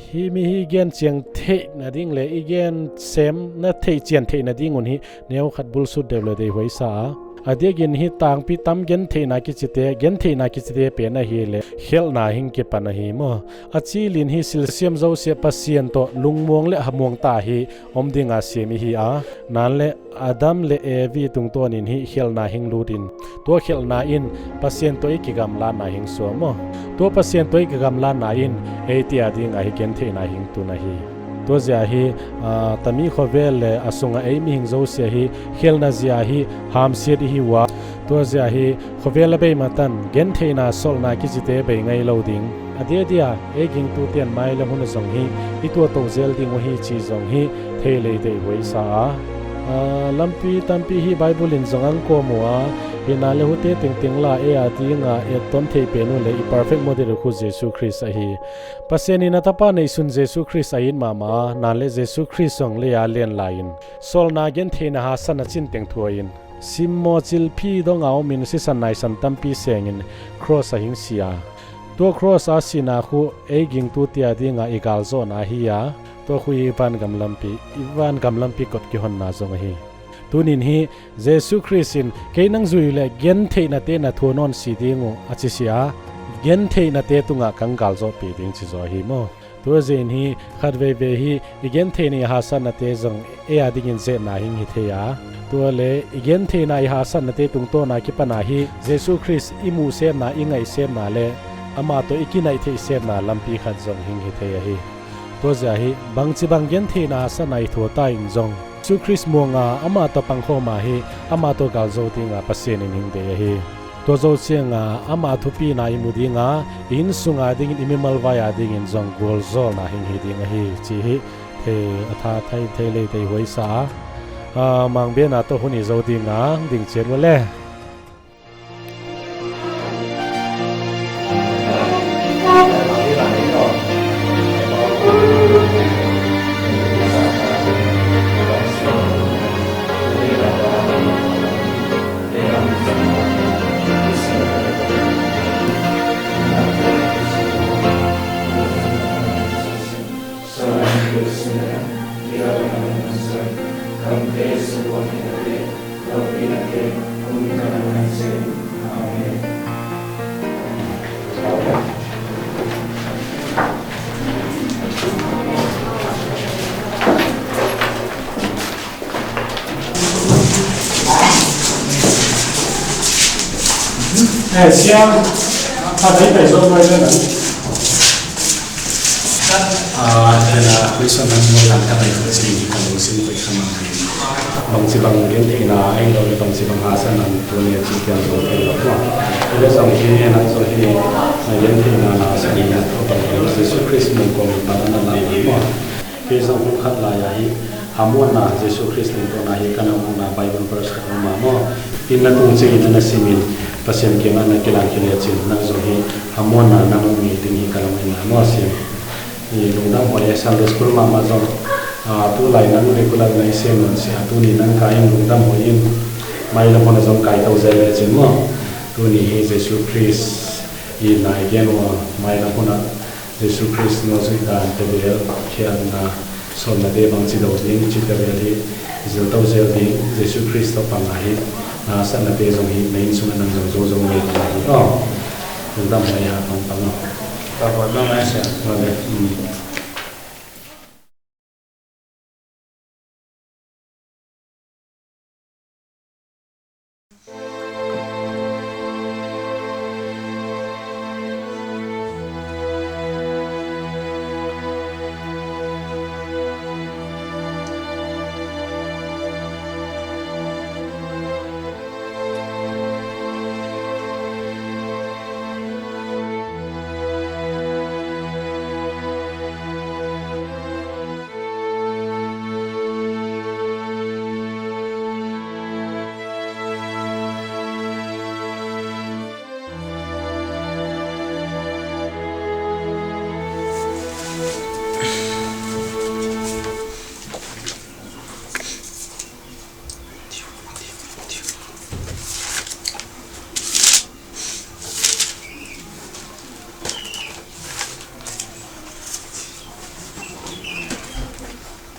Hih mi hih gen ciang theih nading le i gen sem na theih cian theih nadingun hih neu khat bulsut deuh le deihhuai sa a, a diakin hih tangpi tam gentheihna kicite, gentheihna kicite pen ahih leh khelhna hing kipan ahi maw? A cilin hih silsiam zosia Pasian tawh lungmuang le hamuang ta hi om dinga siam ihi a, nan le Adam le Evi tungtawnin hih khelhna hing lutin, tua khelhna in Pasian tawh i kigamlatna hing suam maw? Tua Pasian tawh i kigamlatna in eite a dinga hih gentheihna hing tun ahi. Tua zia hi, aa, tami khovel le a sunga ei mihing zosia hi khelhna zia hi hamsiat ihi uh a, tua zia hi khovel a bei matan gentheihna solhna kicite bei ngei lo ding. A diadia ei gingtute in mai le hun a zong hi i tuato zel ding uh hi ci zong hi thei lei deihhuai sa a. Aa, lampi tampi hi Bible in zong ang kawm uh a, hi nan le hute tengteng la ei a dinga etton theih pen uh le i perfect model uh khu Jesu Khrist ahi. Pasian in a tapa neihsun Jesu Khrist a it mahmah a, nan le Jesu Khrist zong lei a len lai-in solna gentheihna hasan a cin teng thuain simmawh cilphi donga omin sisan naisan tampi sengin cross a hing si a, tua cross a sihna khu ei gingtute a dinga i galzawhna ahi a, tua khu i vangam lampi, i vangam lampi kot kihonna zong ahi. Tunin hi Jesu Khrist in kei nang zui uh leh gentheihnate na thua nawn si ding uh a ci si a, gentheihnate tungah kang galzawhpih ding ci zaw ahi maw? Tua zia in hi khatveivei hi i gentheihna i haksatnate zong ei a dingin zehna hing hi thei a, tua le i gentheihna i haksatnate tungtawna kipana hi Jesu Khrist i muhsemna, i ngaihsemna le amah tawh i kinaih theihsemna lampi khat zong hing hi thei ahi. Tua zia hi bangci bang gentheihna haksatna i thua ta in zong Jesu Khrist muanga amah tawh pangkhawma hi amah tawh galzo dinga Pasian in hing deih ahi. Tua zo cianga amah thupina i mu dinga i inn sunga dingin i mimal vai a dingin zong gualzawlna hing hi ding ahi ci hi. Thei a tha thei thei lei thei huaisa a, a, mangbiana tawh hun i zo dinga ding ciat uh le. Eh, siang, a dai dai zo mai le na. Ah, ena, question nan mo lang ka dai ko si ni ka lo sin ko sa ma. Bangci bang gentheihna, ai lo le bangci bang haksatna tu ne ci kian zo thei lo. Ila zong hi, ena zong hi, na gentheihna na sa ni na to bang Jesu Khrist mun ko mi pa na na na mo. Kei zong hun khat lai-a hi, hamuanna Jesu Khrist tungtawna hi ka na muhna Bible verse khat om a maw. Inn na tung ciangin na na simin Pasian kiangah na kilang khit lecin nang zong hi hamuanna na muh mi ding hi ka na muhna maw siam. I lungdam huai e, Sunday school mahmah zong, a, tulai nang regular na i sem nawn sia, tuni nang kai in lungdam huai in mailam hun a zong kai to zel lecin maw. Tuni hi Jesu Khrist i na i gen uh a mailam hun a Jesu Khrist nawzuih dan tebel khiatna sawmnate bangci do ding ci tebel hi zil to zel ding. Jesu Khrist tawh pang a hi na haksatnate zong hi na inn sungah nang zong zo zo ngei ding hi aw. Lungdam huai ha pangpang aw. Ka buat lo ngai sia. Vale. Mm.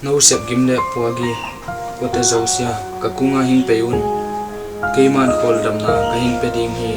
No sepgim le puagi, puate zosia ka kungah hing pei un. Keiman khualdamna ka hing pia ding hi.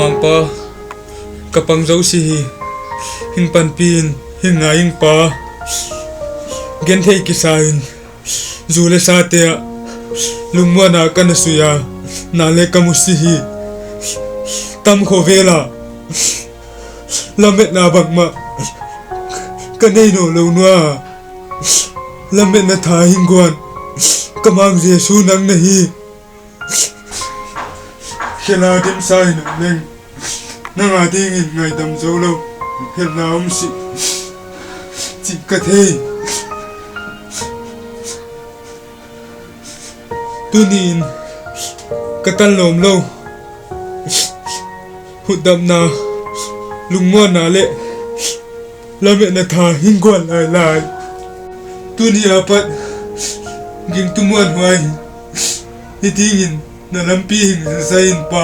Mangpa, ka pang zo si hi. Hing panpi in, hing ngai hing pa. Genthei kisa in, zu le sate ah lungmuanna ka na sui a, na le ka mu si hi. Tam khawvel ah lametna bangmah ka nei nawn lo nuam a, lametna tha hing guan ka Mang Jesu nang na hi. Khel a dimsa in om leng, nang a dingin ngaidam zo lo, helna om si, cih ka thei. Tuni-in ka tan lawm lo hutdamna, lungmuanna le lametna tha hing guan lailai. Tuni a pat gingtu muanhuai hi dingin na lampi hing zai in, Pa.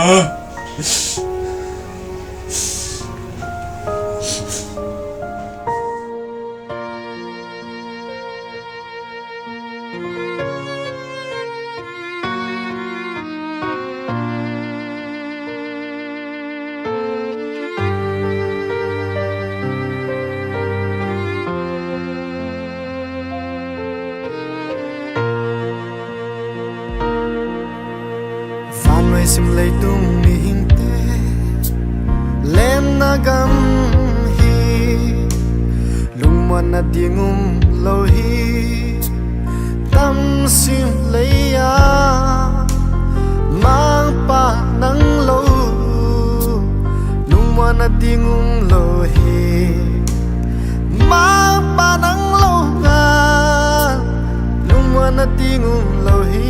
Vannoi sim leitung mihingte lemna gam hi. Lungmuanna ding um lo hi. Tam sim lei-ah Mangpa nang lo, lungmuanna ding um lo hi. Mangpa nang lo ngal, lungmuanna ding um lo hi.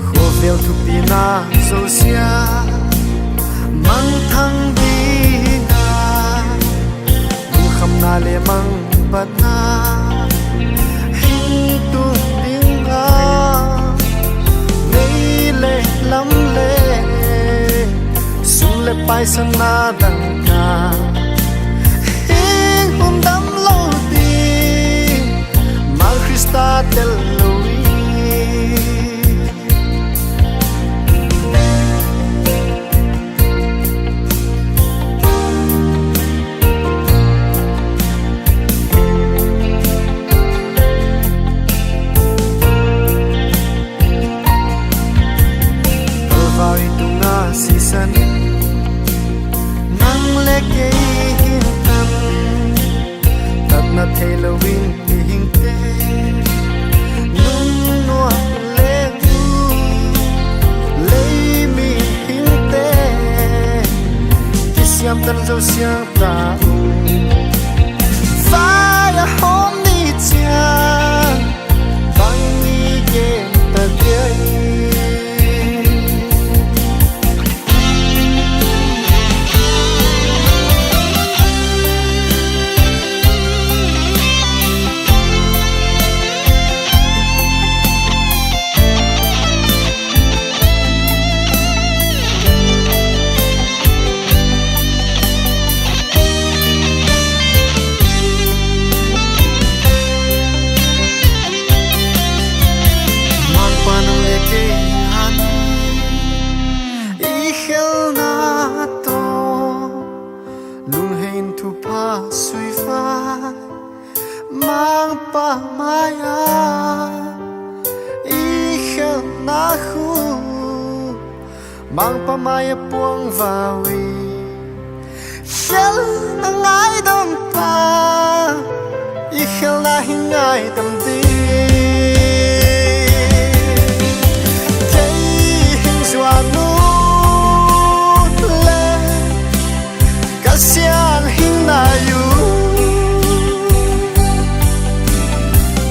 Khuavel thupina zosia mangthang dingin, lungkhamna le mangpatna hing tung dingin, nei le lam le sum le paisana dangka hing hun dam lo ding, Mang Khrista tel lo hi. Palvau i tungah sisan in, nang le kei hin tan, tatna thei loin mihingte nunnuak le nu, lei mihingte kisiam tan zo siang ta uh. Vai a hawm ni ciang bang ni gen ta dia hi. Mangpa nang le kei a ding i khelna tawh lunghei in thupha sui vai. Mangpa mai-ah i khelna khu, Mangpa mai-ah puang vau in, Khel a ngaidam pa, i khelna hi ngaidam ding. Kei hing zuan ut le, ka sian hing nai uh.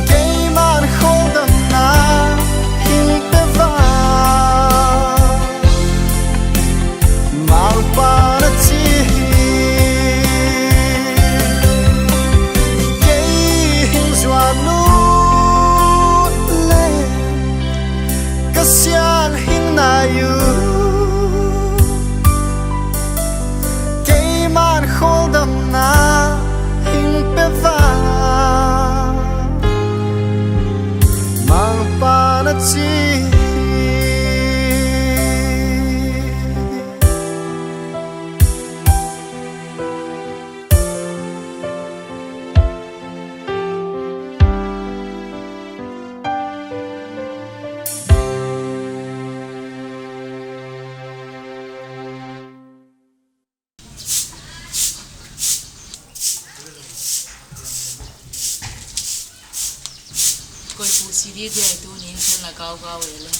Keiman khualdamna hing pia vang, Mangpa na ci hi. Kei hing zuan ut le, ka sian hing nai uh. Keiman khualdamna hing pia vang, Mangpa na ci hi. Koi pu si di dia tu nin sen la kau kau e le.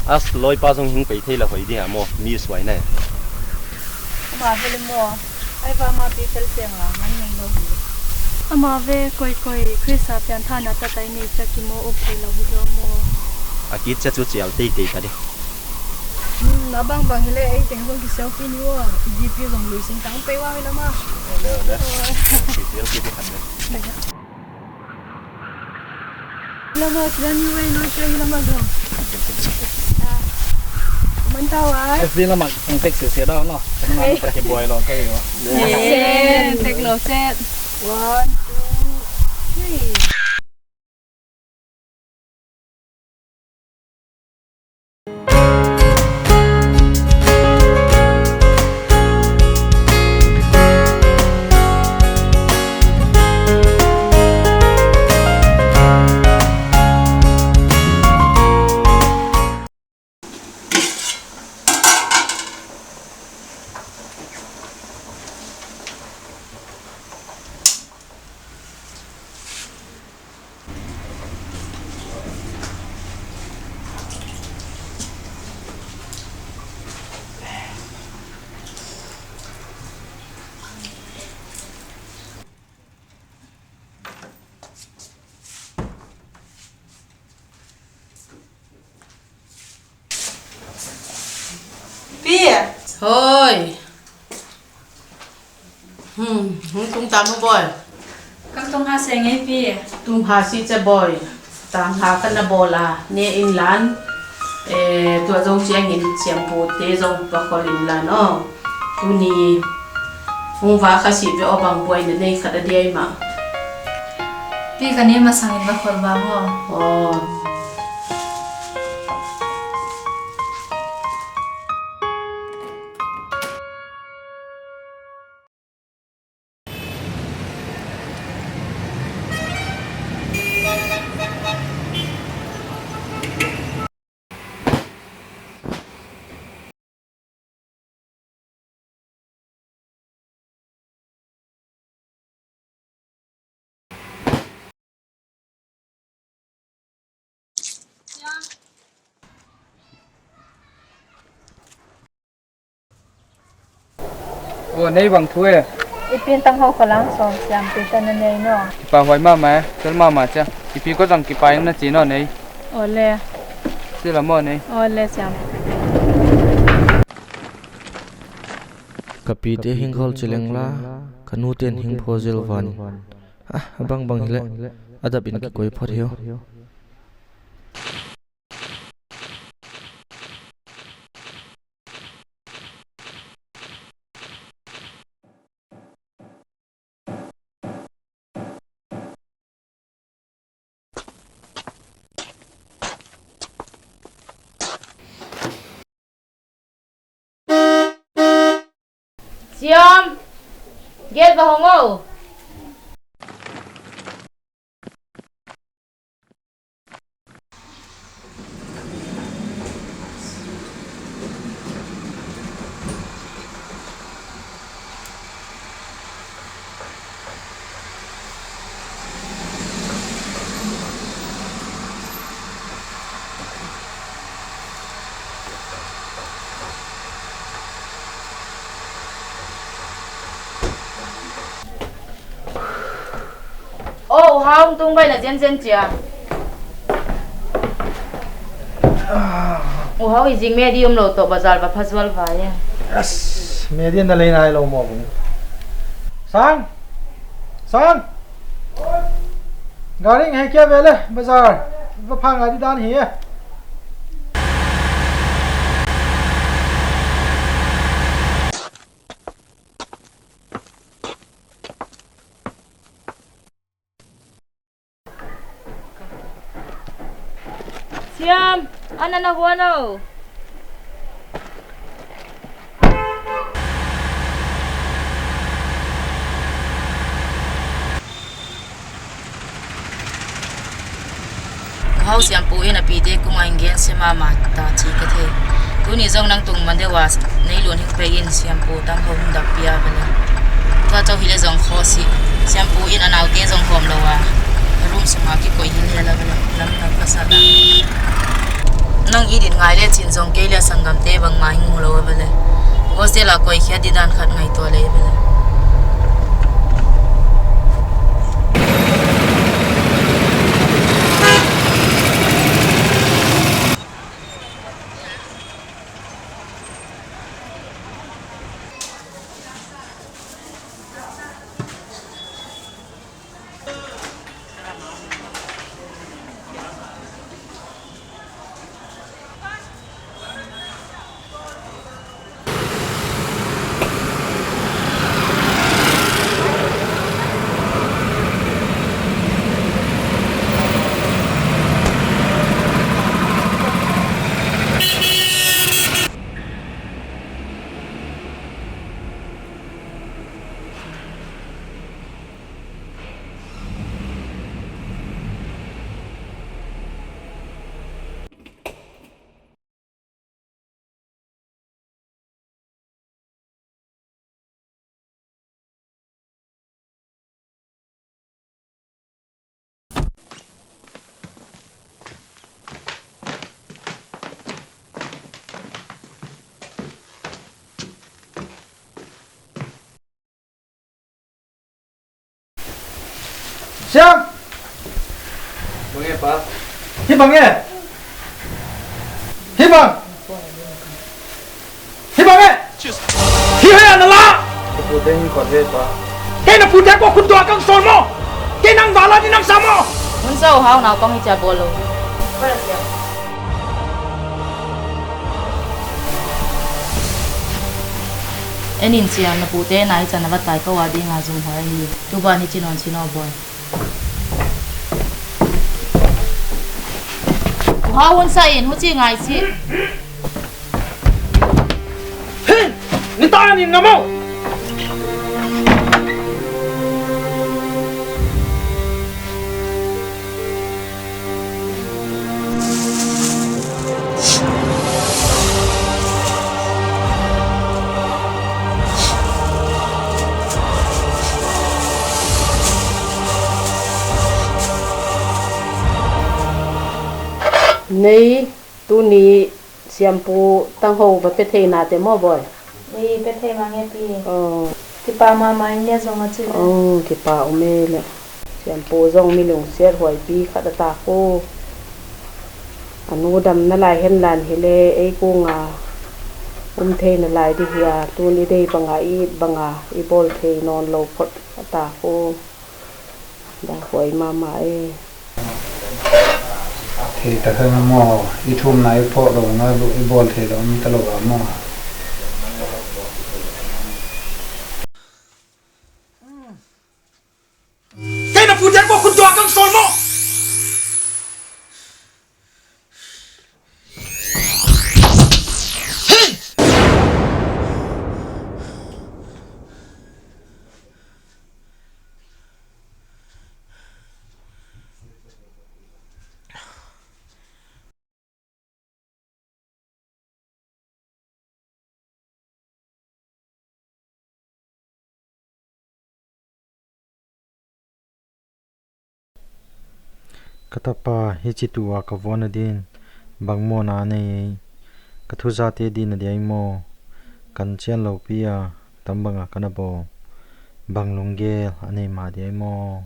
As, lawipa zong hing pei thei la hoih ding a maw, mi suai nai. Ama hel maw, ai va ma pi fel siang a man ngei lo hi. Ama ve koikoi Krista pian thana tatai nei cia kimaw uk thei lo hi lo maw. A kit cia cu cial teitei ta ding. Hmm, na bangbang hi le ei teng zong kisiau pi ni ua, i D P zong lui sing tang pei ua hi lo ma. Ole, ole. Oi. Kisiau pi di khan le. Lama kira ni wei no kira ni lama do. Ah. Mantau ai. F B lama ang tek sia sia dah no. Kenapa pakai buai lo kali no. Sen, tek lo set. One, two, three. Pi. Hoi. Hmm, hong tung tam uh, Bawi. Ka tung ha se ngei, Pi. Tung ha si ce, Bawi. Tang ha ka na bawl a, ne in lan. Eh, tua zong ciangin siampute zong va khol in lan aw. Tuni hong va kha si ve aw, bang buaina nei khat a diai mah. Pi, ka ne masangin va khol vang aw. Aw. Ua, nei bang thu e. Pi in tangho khualang sawm siam pi ta na nei no. Kipa huai mama, tel mama cia. Kipi ko zang kipa ing na ci no nei. Ole. Ci la mo nei. Ole siam. Ka pite hing khol ci leng la, ka nute in hing pho zel van. Ah, a bangbang hileh a dap in kikoi phot hiau. Siam, gate va hong o. O, U Hau, hong tung baih na zenzen cia. U Hau, i zing medi um lo tawh bazar va pha zual vai e. Yes, medi na lei nai lo maw. Sang! Sang! Gari hong hei kia ve le, bazar va pha ngai di dan hi e. Siam, an an a huan o. U Hau, Siampu in a pite kungah hong gensia mahmah ta ci ka thei. Tuni zong nang tung man deuh a nei lun hing pei in, Siampu tangho hong dap pia ve le. Tua co hileh zong khaw si. Siampu in a naute zong hawm lo a, a room sungah kikoih hi lel a ve le. Lamdang ka sa dan. Nang it in ngai lecin zong kei le a sanggamte bangmah hing mu lo a ve le. Hostel ah koihkhiat di dan khat ngaihtuah lei ve le. Siam! Bang e, Pa? Hih bang e? Hih bang? Hih bang e? Hih hei a na la? Ka pute hing khot hi, Pa. Kei na pute ko khut tua kang sawl maw? Kei nang vala ni nang sa maw? Hun sa U Hau, naupang hi cia bawl lo. En in Siam, na pute na hi cia na va tai ko a dinga zumhuai hi. Tu ban hi ci nawn si naw bawi. U Hau, hun sa in, huci ngai si. Hin! Ni ta ni ngam o! Nei, tuni Siampu tangho va pia thei na te maw, bawi? Ei, pia thei mang e, Pi. Oh. Kipa mahmah ing, nia zong a ci le. Oh, kipa om e le. Siampu zong mi lungsiat huaipi khat a tak uh. A nu dam na lai hen lan hi le, ei kung a um thei na lai dih hi a, tun i deih bang a, i it bang a i bawl thei nawn lo phot a tak uh. Dah huai mahmah e. Thei ta kha na maw, i thumna i phawh lo na, i bawl thei lo om ta lo a maw. Kei na pute ko khun tua kang sawl maw? Ka tapa, hici tu-a ka vuan nadin bang mawhna a nei ei? Ka thuzate dih na diai maw? Kan cian lopi a tam banga ka na bawl, bang lunggel a nei mah diai maw?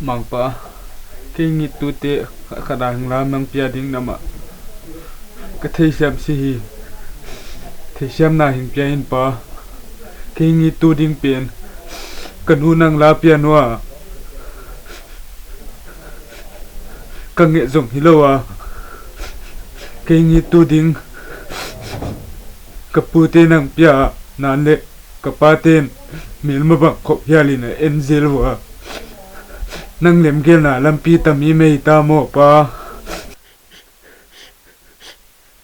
Mangpa, kei ngittute khatkhat a hing lam nang pia ding na mah ka theisiam si hi. Theisiamna hing pia in Pa. Kei ngittu ding pen ka nu nang la pia nua. Ka ngeh zong hi lo a, kei ngittu ding ka pute nang pia nan le ka paten melma bang khop hialin a en zel uh a, nang lemgelna lampi tami mei ta maw Pa?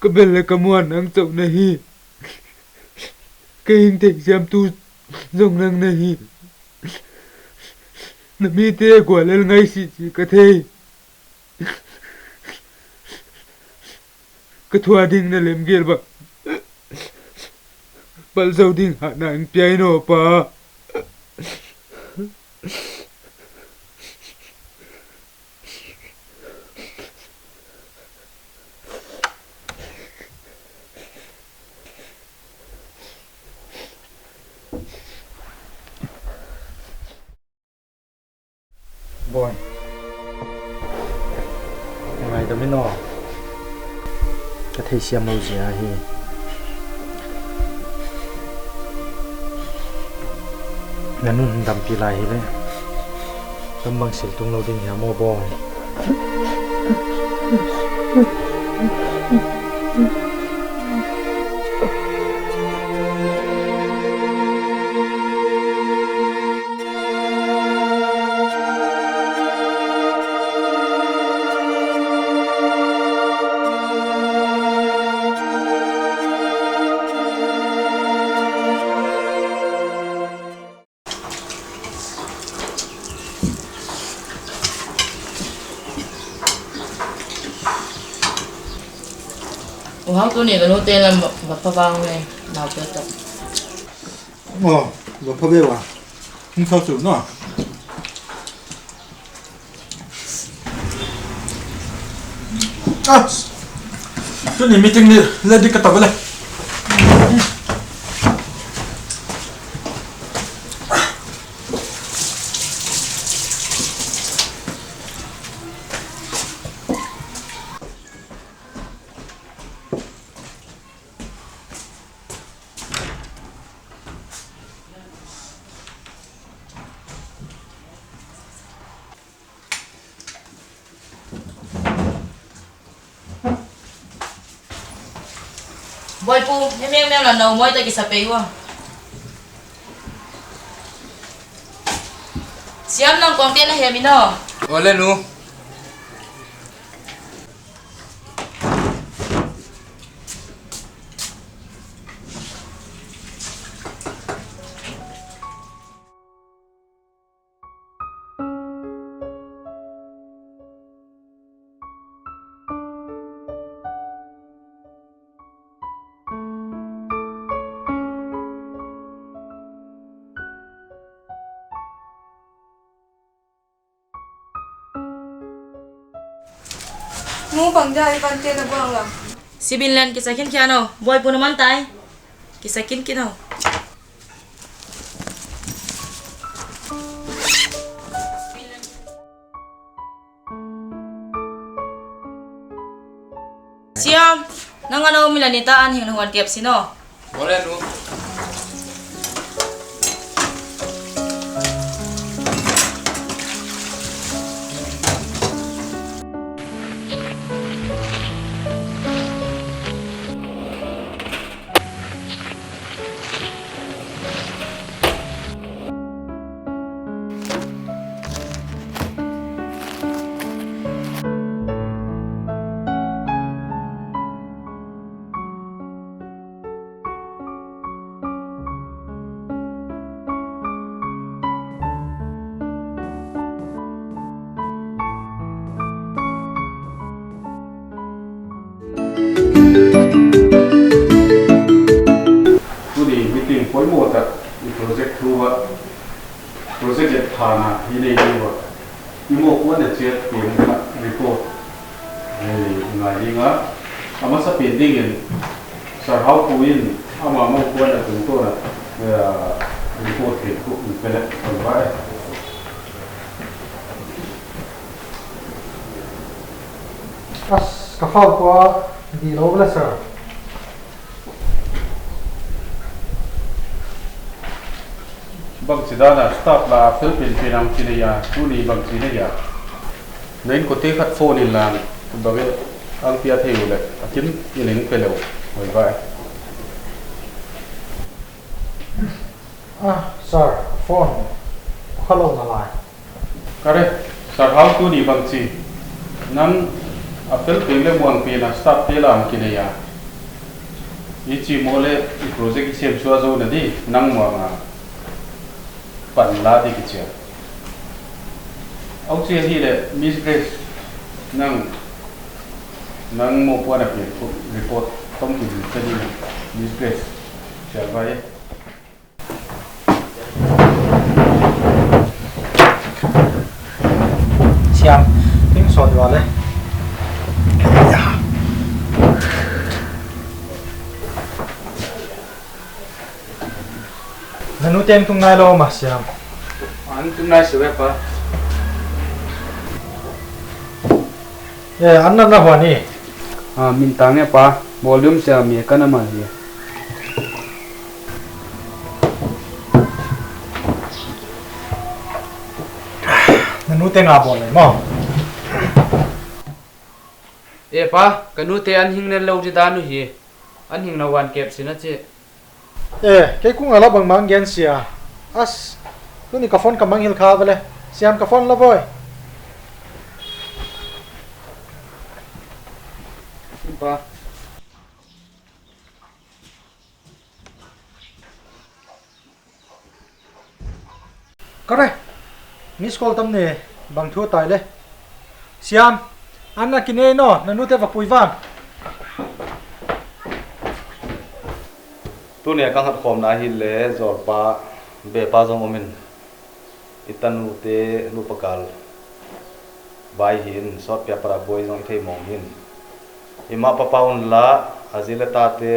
Ka bel le ka muan nang coh na hi. Kei hing theisiamtu zong nang na hi. Na mite gualel ngai sisi ka thei. Ka thua ding na lemgel bang palh zo ding hahna hing pia in aw Pa. Boy, ngaidam in aw. Ka theisiam lo zia hi. Na nun dampi lai hi le, tam bang sil tung lo ding hiam aw Boy? U Hau, tuni ka nute lam va pha vang le, nau pia tawh. Aw, va pha ve ua. Hong sau su no. Ah, tuni meeting ni le dik ka ta ve le. Boipu, hemiang miang la no moi ta kisa pei ua. Siam nang kong te na hem ino. Ole nu. Mu bang dia i vante na buang lo. Sibin len kisa khin khia no. Buai pun man tai. Kisa khin khin ho. Siam, nang a no mi la ni ta an hing na huan tiap si no. Mole nu. Tuni meeting poimawh tak i project thu ah project et thana i nei ding uh ah i mawhpuan a ciat pen khat report i ngai ding a, a masa pen dingin Sir Hau Pu in ama mawhpuan a tungtawn a report pen khuh in pelek pangvai. As ka fau pua di lo la sir. Bangci dana staff la fel pen pen ang ci nei a, tuni bangci nei a. Na innkuante khat phone in lang bangin ang pia thei uh leh a kim in eng pe lo. Hoi vai. Ah, sir, phone kha lo na lai. Kare, Sir Hau tuni bangci nang a fel pen le muang pen a staff te la ang kinei a. I ci mawh le i project i siam suah zo na di nang muang a pan la di kicia. Au ci ahi le Miss Grace nang nang mawhpuan a pen report tom ki di Miss Grace. Sial vai. Siam, ting sawt ua le. Na nu teng tung nai lo ma Siam. An tung nai si ve pa. Eh, an na na huan i. Ah, min tang e pa. Volume sia mi ka na ma hi. Na nu te nga bawl lai maw? E pa, ka nu te an hing nen lo di dan uh hi. An hing na wan kep sin a ci. Eh, kei kung a la bangmang gen sia. As, tuni ka phone ka manghil kha vele. Siam ka phone la voi. Simpa. Kare, miss call tam ne, bang thu tai le. Siam, an na kinei no, na nu te va pui vang. Tuni a ka nghat khawmna hi le zawlpa bepa zong om in i tanute nupa kal vai hi in sawtpia para buai zong i thei mawng hi in i ma papa un la a zi le tate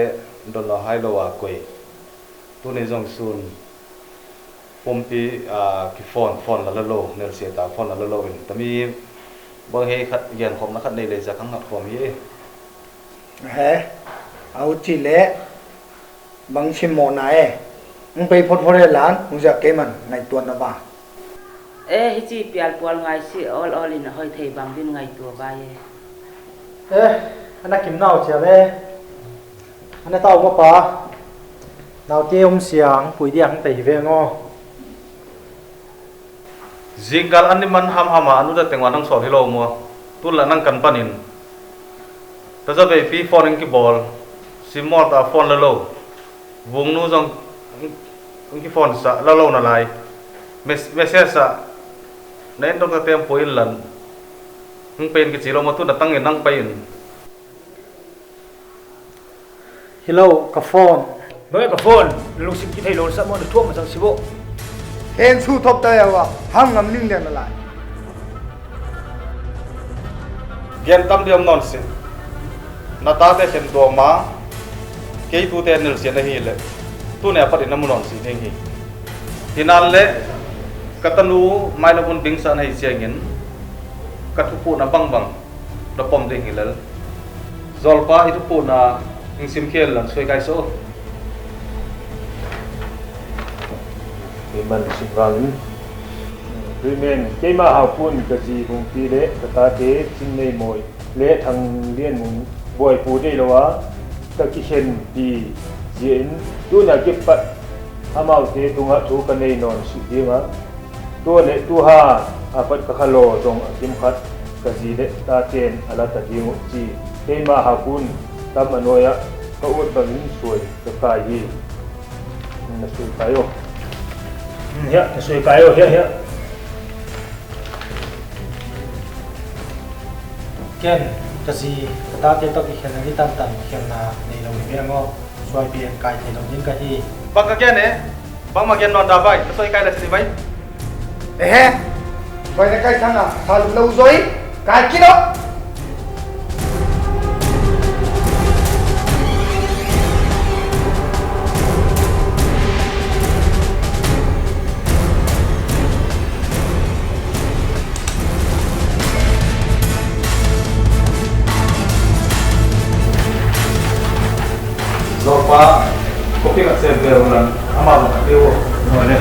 don lo hai lo a koi. Tuni zong sun pumpi a ki phone phone la la lo nelsia ta phone la la lo in tami bang hei khat gen khawmna khat nei le za ka nghat khawm hi. He, a uci le bang sim mawhna e. Ng pei photphot e lan, hong ziak kei man, ngaihtuan na ba. E, hici pialpual ngai si awl awl in a hoi thei bang din ngaihtua ba e. E, a na kim nau cia le. A na tau ma pa. Nau te om siang, pui diang tei hi ve ngo. Zingkal an ni man hamham a, a nu da teng wan hong sawl hi lo mua. Tun la nang kan panin. Taza veipi phone in kibawl. Sim mawl ta phone la lo. Vungnu zong in kiphone sa la lo na lai. Mes-, message sa. Na in dok ta tem po in lan. Hong pen kici lo mua tun na tangin nang pai in. Hi lo, ka phone. Bang e ka phone, na lungsim kithei lo sa maw na thuak macang si bo. Hen su thop ta ya wa, ham ngam ning lian na lai. Gen tam diam nawn sih. Na tate khen tuam a, kei tute nelsiat na hi leh, tuni a patin na mu nawn sih ding hi. Hi nan leh ka tanu mailam hun dingsa na hi ciangin ka thupuhna bangbang na pom ding hi lel. Zawlpa, i thupuhna hing simkhia in la, suai kai saw. Kei man sim vangin. Tuimen, keima Haukun ka zi Hungpi le ka tate Cingneimoi le Thanglianmung buaipu deih lo a ka kikhenpih zia in tuni a kipat amaute tungah thu ka nei nawn sih ding a, tua le tuha a pat ka khalaw zong a kim khat ka zi le taten a la ta ding uh ci. Keima Haukun tam a nuai ah ka ut bangin suai ka kai hi. Na suai kai uh. Hiah, na suai kai uh, hiah, hiah. Ken, ka zi, ka tate tawh kikhen a ni tantan kikhenna nei lo hi ve maw. Suai pian kai thei lo ding ka hi. Bang ka gen e, bangmah gen nawn da vai, na suai kai la si vai. Ehe, vai na kai sang a, sa lum lo zoi, kai kilo. Zawlpa, kopi khat sem ve uh lan, amah zong a tiu uh. Tua le.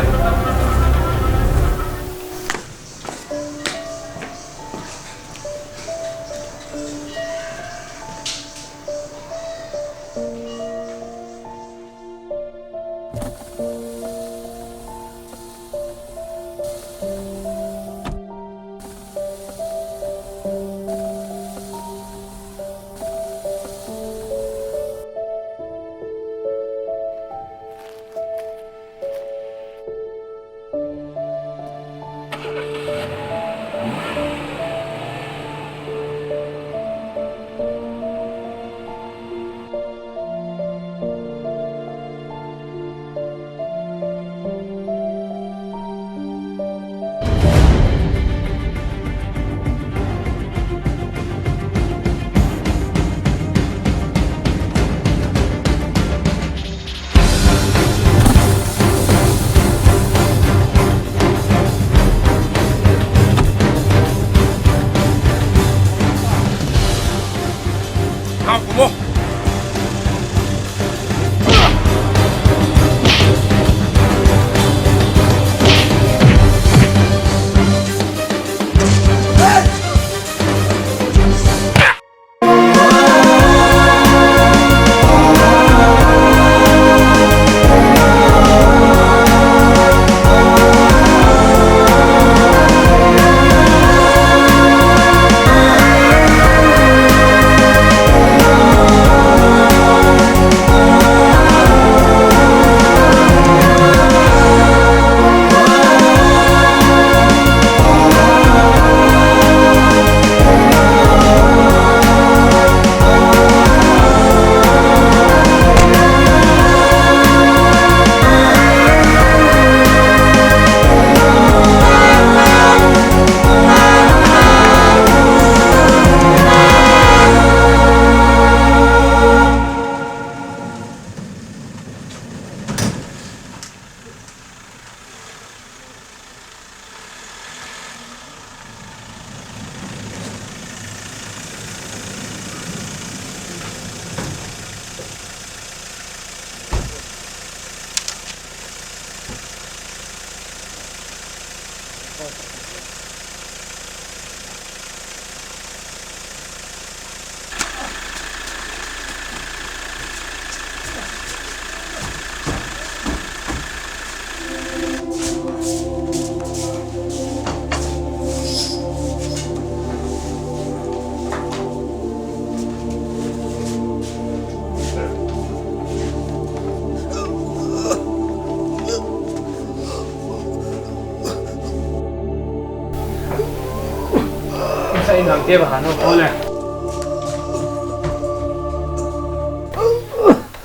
Sa in hangte ba hano ko le.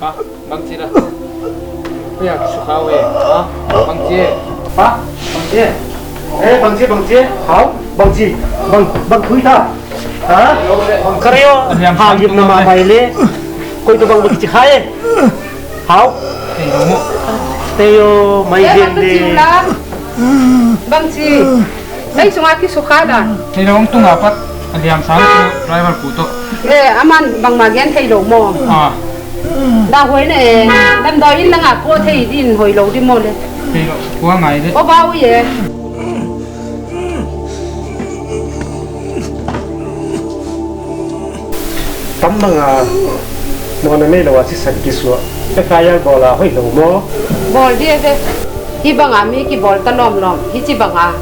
Ha, bangci da. Kuya, sukau eh. Ha, bangci. Pa, bangci. Eh, bangci, bangci. Hau, bangci. Bang, bang thui ta. Ha? Kare aw, ha, gimna mahmah le. Koi tawh bang bang ci kha e. Hau. Tei aw, mai gen le. Bang ci. Tei sunga kisukha da. Tei lo, hong tunga pat a liam sang tu driver pu tawh. Eh, aman bangmah gen thei lo maw? Ah. Da huai na e. Damdawi in na ngah kua thei din huai lo di maw le. Thei lo, kua ngai le. Aw, bau ye. Tam banga mawhna nei lo a sisan kisuah F I R bawl a hoih lo maw? Bawl dih ve. Hih banga mi kibawl ta lawmlawm hi ci banga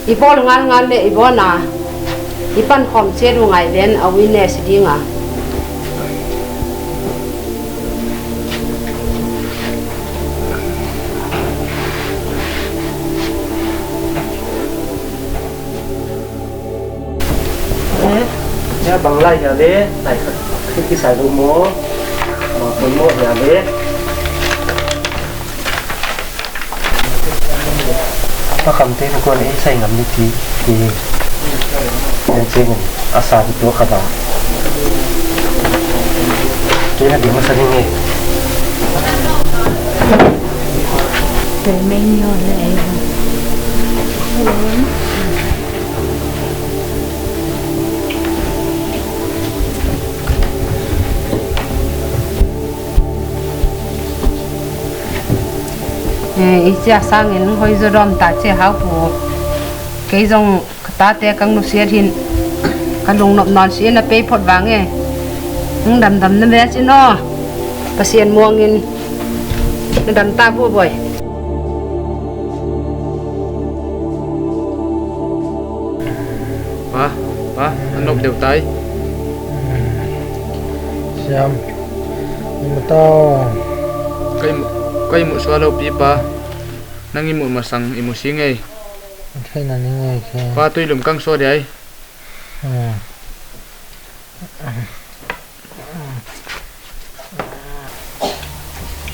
i bawl ngalngal le i bawl na i pankhawm ciat uh ngai ven a ui ne si dinga. Eh, ya bang lai ya le, lai khat khat kisai lo maw? Maw pun maw ya le. A kamte na kuan ei sai ngam ni ti ti. Yan cing a sa tu kha ba. Kei na ding masa ding e. Pe mei ni on le ei. Eh, i cia sangin hoi zo dawm ta cia hau pu. Kei zong ka tate kang nusiat hin ka lungnop nawn si in a pei phot vang e. Hong damdam na ve cin aw. Pasian muangin na dam ta buabuai. Pa, pa, na nop deuh tai. Siam, i mu ta aw. Ka i mu, ka i mu sua lo pi pa. Nang i mu masang i mu si ngei. Thei na ni ngei si. Pa tui lum kang sua diai. Hmm.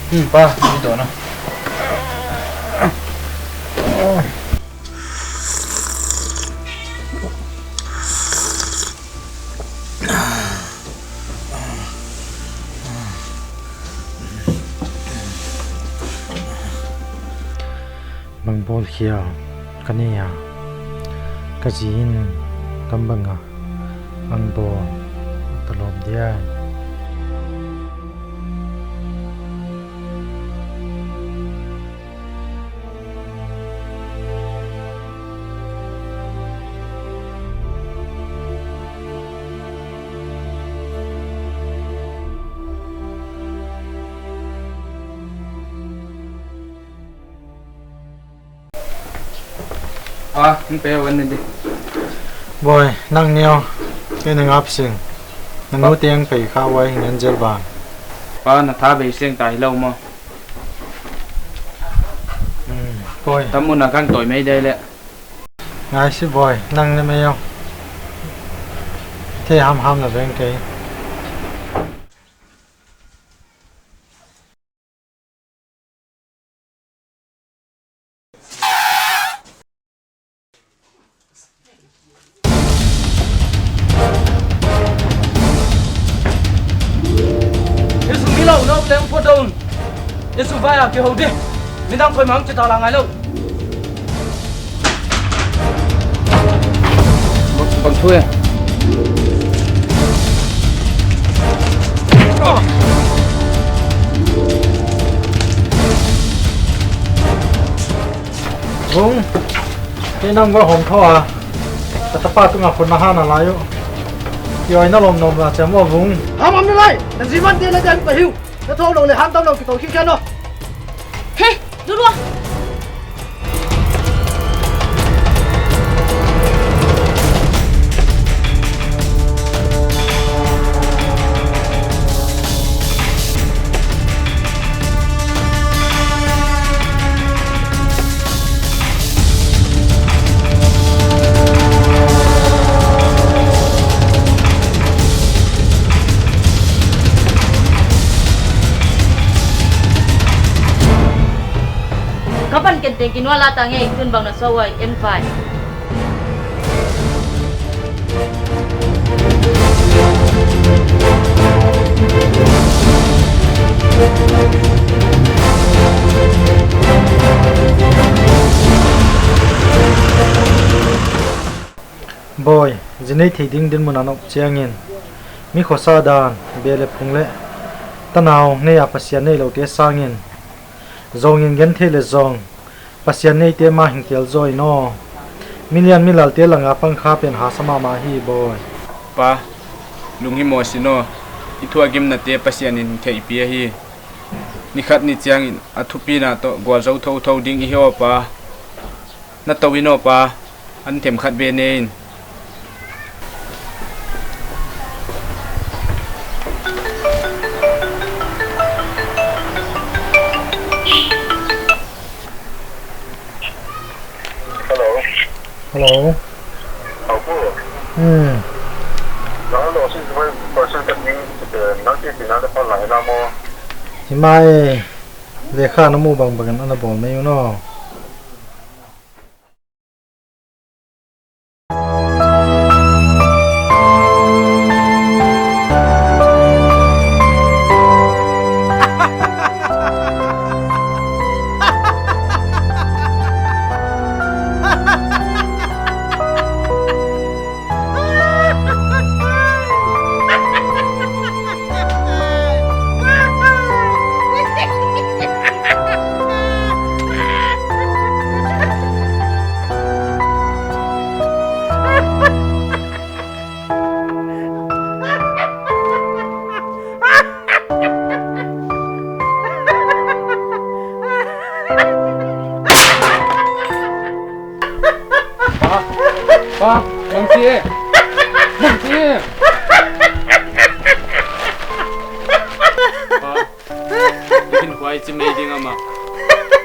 Hmm, pa, ni to na. Bang bawl khia ka nei a, ka zi in kam banga ang bawl ka lawm diai. Ah, hong pe wan ni di. Bawi, nang nio, kei na ngap sing. Na nu tiang pei kha wai hing an zel bang. Pa, na tha bei sing tai lo maw? Hmm, bawi. Tam mun a kang toi mei dai le. Ngai si bawi, nang ne mei ong. Thei hamham na veng kei. Jesu mi lo, no leng phuat un. Jesu vai a kiho di. Midang khoi mang ci ta la ngai lo. Bang thu e. Vung, kei nang va hawm thaw a, ka tapa tungah phun na hana lai uh. Kioi na lawmlawm la ciam uh a Vung. Hamham na lai, na zi man te na den pahiu. Na thaw lo le han tam lo kito khikhian aw. He, lulua. Ka pan kenteng kinual a tang ei, tun bang na suah uai, en vai. Bawi, zi nei thei ding dinmun a nop ciangin mi khuasa dan, beh le phung le tanau nei a Pasian nei lote sangin zawngin genthei le zawng Pasian neite mah hing kial zaw in aw. Milian milalte langa pangkha pen hasa mahmah hi bawi. Pa, lunghimawh sin aw. I thu a gimnate Pasian in hing theihpih ahi. Nikhat ni ciangin a thupina tawh gualzo thotho ding i hi aw pa. Na to in aw pa. An themkhat ve ne in. Hello. Hello. Hello. Hmm. Nang lo sixty five percent cut ding, nang ti ti nang le pa lai na mo. Hi mai, lekha na mu bangbangin ana bawl mai uh no. Pa, pa, bang ci e. Bang ci e. Pa, i hin huai ci mei ding amah.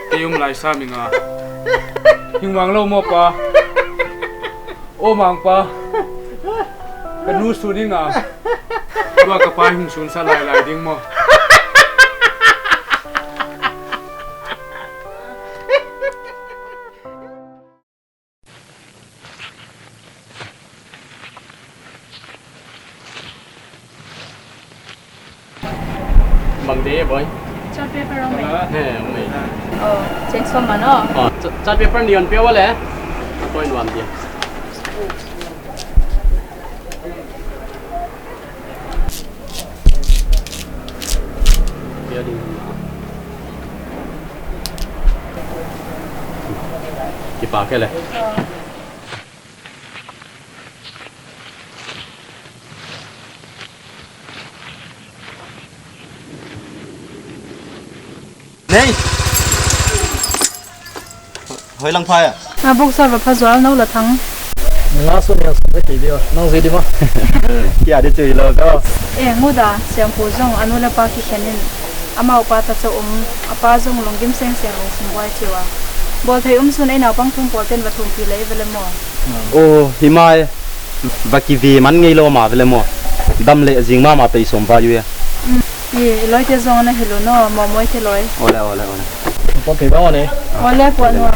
Kei um lai sa mi nga. Hing vang lo maw pa. Aw mangpa, ka nu sun i nga. Tua ka pa hing sunsa lailai ding maw? Bang de boy. Chart paper om e. He, om e. Oh, check som mano. Oh, ch-, chart paper ni on pia wale. Point one dia. Pia ding. Kipa ke le. Oh. Nei. Hoi lang phai a. A buk sa va pha zual no la thang. Nga sun yang sa ki dio. Nang zui di ma. Kia di chui lo ko. E, nguda siam pu zong anu le pa ki khenin. Amau pa ta cha um, a pa zong lunggim seng seng ung sung guai ciu a. Bawl thei um sun ei naupang thum pawl ten va thum pi lei vele maw? Oh, hi mai. Va kivi man ngei lo ma vele maw? Dam le zing mama pei som va yu ya. Mm. I, i loi te zong na hi lo no, maw moi te loi. Ole, ole, ole. Pok kei ba ole. Ole, pok no.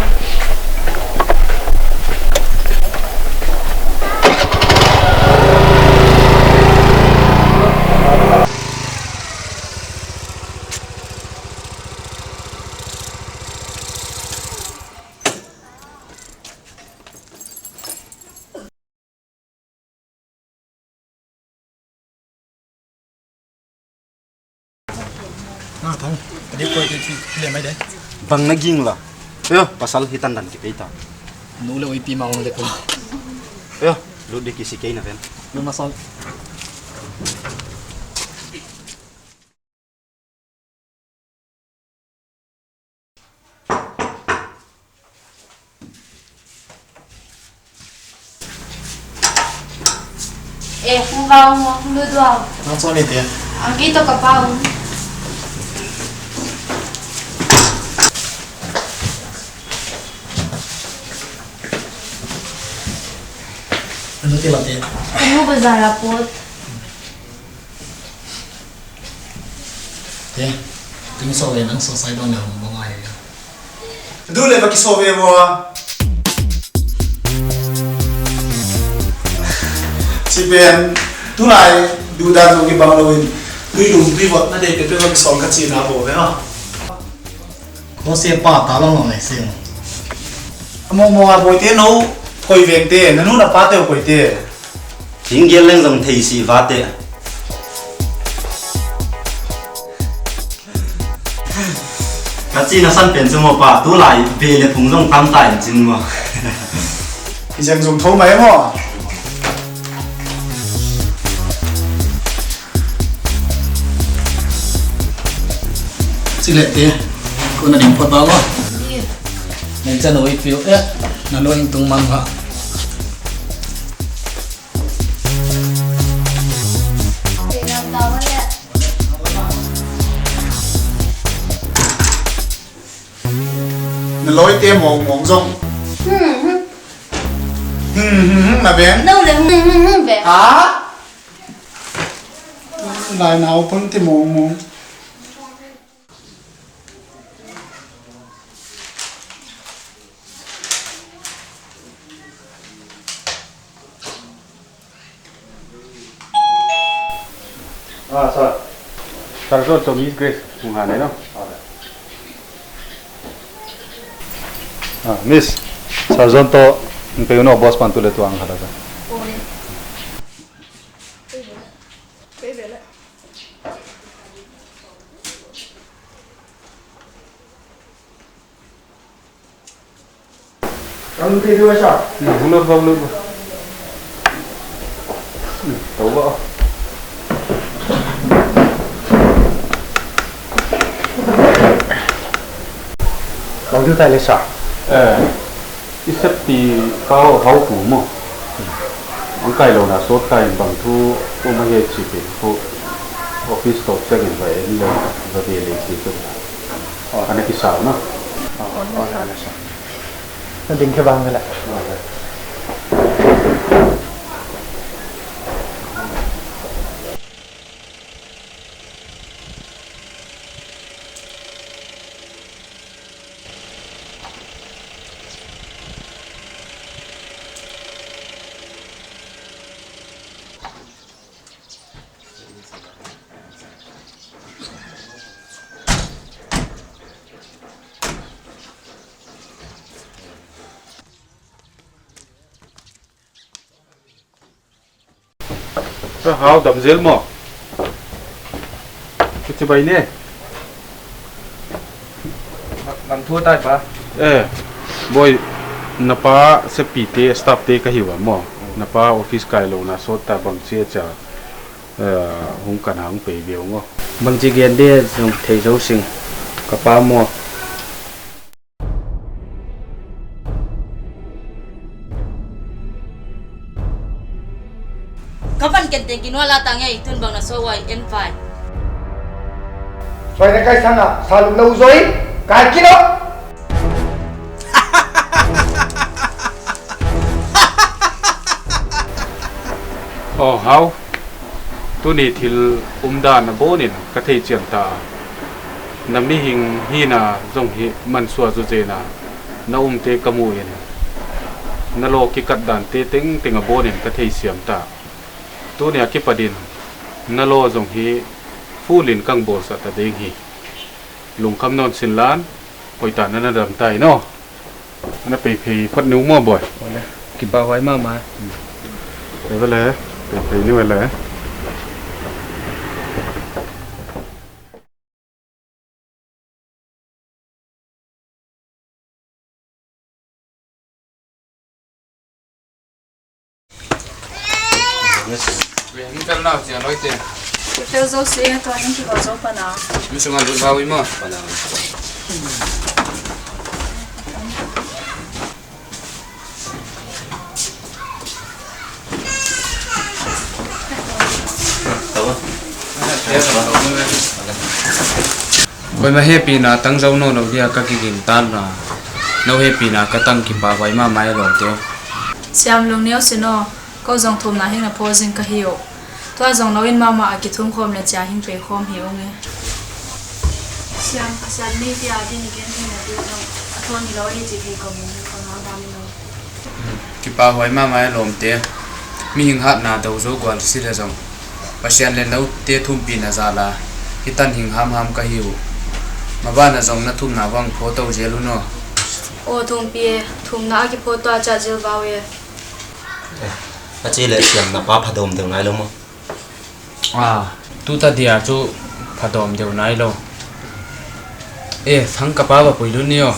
Ah, thang. Ka dei koi te thi le mai de. Bang na ging la. Yo, pasal hi tan dan ki pei ta. Nu le oi pi ma ong le ko. Yo, lu de ki si kei na ven. Lu ma sol. Eh, kung vau mo, kung lu duau. Nang suan ni tia. Ang kito ka pau. Ano ti la tia? Kung lu bazar a pot. Te, tung so ve nang so sai dong le hong bong ai. Du le ba ki so ve bo. Si pen, tu lai, Duhdan zong kibang loin, tui lum tui vot na deih peuhpeuh bang sawm ka cihna bawl ve aw. Kawsia pa ta lawng lawng leh sing. A mawngmawng a bawite no, koi vengte, na nu na pate uh koite? Hing gial leng zong thei sih vate. Ka cih na san pen cu maw pa, tu lai ve le phung zong tam ta in cin maw? I zeng zong tho mai maw? Ci leh te, ko na ding phot bau maw? Nang can oi piu eh, na nuai tung mang ha. Na lawite mawngmawng zong. Hmm, hmm, hmm, na veng. No le hmm, hmm, hmm, veng. Ha? Lai nau pun ti mawngmawng. Ah, sir. Sir, so, so Miss Grace, kung hane no? Ah, Miss, Sir John to, pe no boss pan tu le tuang kata sa. Kan lut dih dih sa. Hmm, lut bang, lut bang. Hmm, tau bang. Bang tu tai le sa. Eh, i seppi pa aw, hau pu maw. Ang kai lo na sawt ta in bang thu um a hi ci pin khu office tawh ciangin va en le va ve le ci pin. Aw. Ana kisau na. Aw, aw, ana sa. Na ding khe bang khe la. Aw, le. Ka hau dam zel maw? Ka ci bai ne. Bang thu tai pa? Eh, boy, na pa seppite, staffte ka hi uh a maw. Na pa office kai lo na sawt ta bang ci a cia, eh, hong kan hang pei viau maw. Bang ci gen de zong thei zo sing ka pa maw. Ka van kenteng kinual a tang ei, tun bang na suah uai en vai. Suai na kai sang a, sa lum lo zoi, kai kilo. Oh, hau. Tuni thil umdan a bawnin ka thei cian ta a, na mihing hihna zong hi mansuah zawzen a na umte ka mu in, na law kikat dante tengteng a bawnin ka theisiam ta. Tuni a kipatin na law zong hi full in kang bawlsak ta ding hi. Lungkham nawn sinlan, hoihtak na na dam ta in aw. Na peiphei phot ni uh maw, boy? Kipahhuai mahmah. Pei vele, peiphei ni vele. Tua in kigo zo pana. Mi sungah lut vau i maw? Koima hehpihna tang zo nawn lo dia ka kiging tan na. No hehpihna ka tang, kipahhuai mahmah e lawmte. Siam lung neu sin aw, ko zong thumna hing na phaw zing ka hi uh. Tua zong no in mahmah a kithum khawm le cia hing pei khawm hi ung e. Siam, a siam ni tia din i gen thei na tu zong a thawn hi lo e ci thei ko min hi ko ngau dam lo. Kipahhuai mahmah e lawmte. Mihing hatna do zo gual si le zong Pasian le note thumpihna zala hih tan hing hamham ka hi uh. Mabanah zong na thumna vang phato zel un aw. Aw thumpi e, thumna a kiphato a ciah zel vau e. A ci le siamna pa phadawm deuh nai lo maw? A, tuta dia cu phadawm deuh nai lo. E, thang ka pa va pui lut ni aw.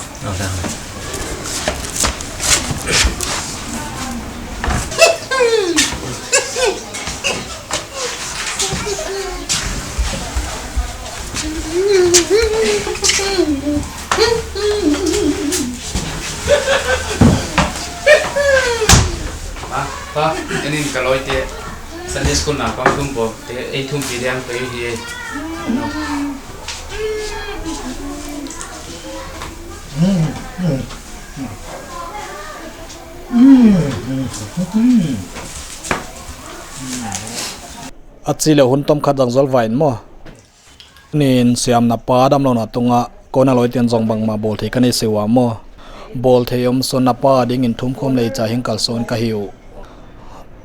Pa, pa, en in ka lawite. Sunday school naupang thum pawl te ei thumpi deng pei hi ei. A ci le hun tom khat zang zol vain maw? Nin siamna pa dam lo na tungah kona lawiten zong bangmah bawl thei ka nei se uh a maw? Bawl thei om sawn na pa a dingin thumkhawm lei ca hing kalsuan ka hi uh.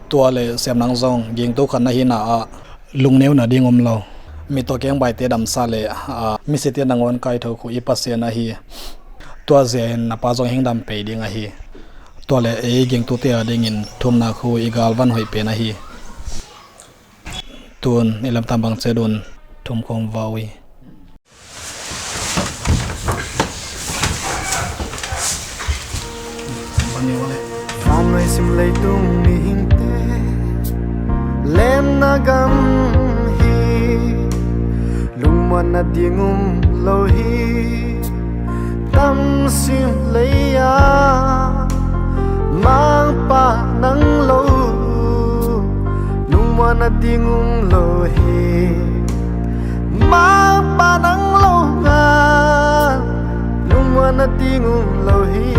Tua le siamnang zong gingtu khat na hina ah lungneu na ding om lo. Mi tawh kengbaite damsa le, a, misite nangawn kaitho khu i Pasian ahi. Tua zia in na pa zong hing dam pei ding ahi. Tua le ei gingtute a dingin thumna khu i galvan hoih pen ahi. Tun i lamtang bang cedun thumkhawm vau hi. Vannuai sim leitung mihingte lemna gam hi. Lungmuanna ding um lo hi. Tam sim lei-a mangpa nang lo, lungmuanna ding um lo hi. Mangpa nang lo ngan, lungmuanna ding um lo hi.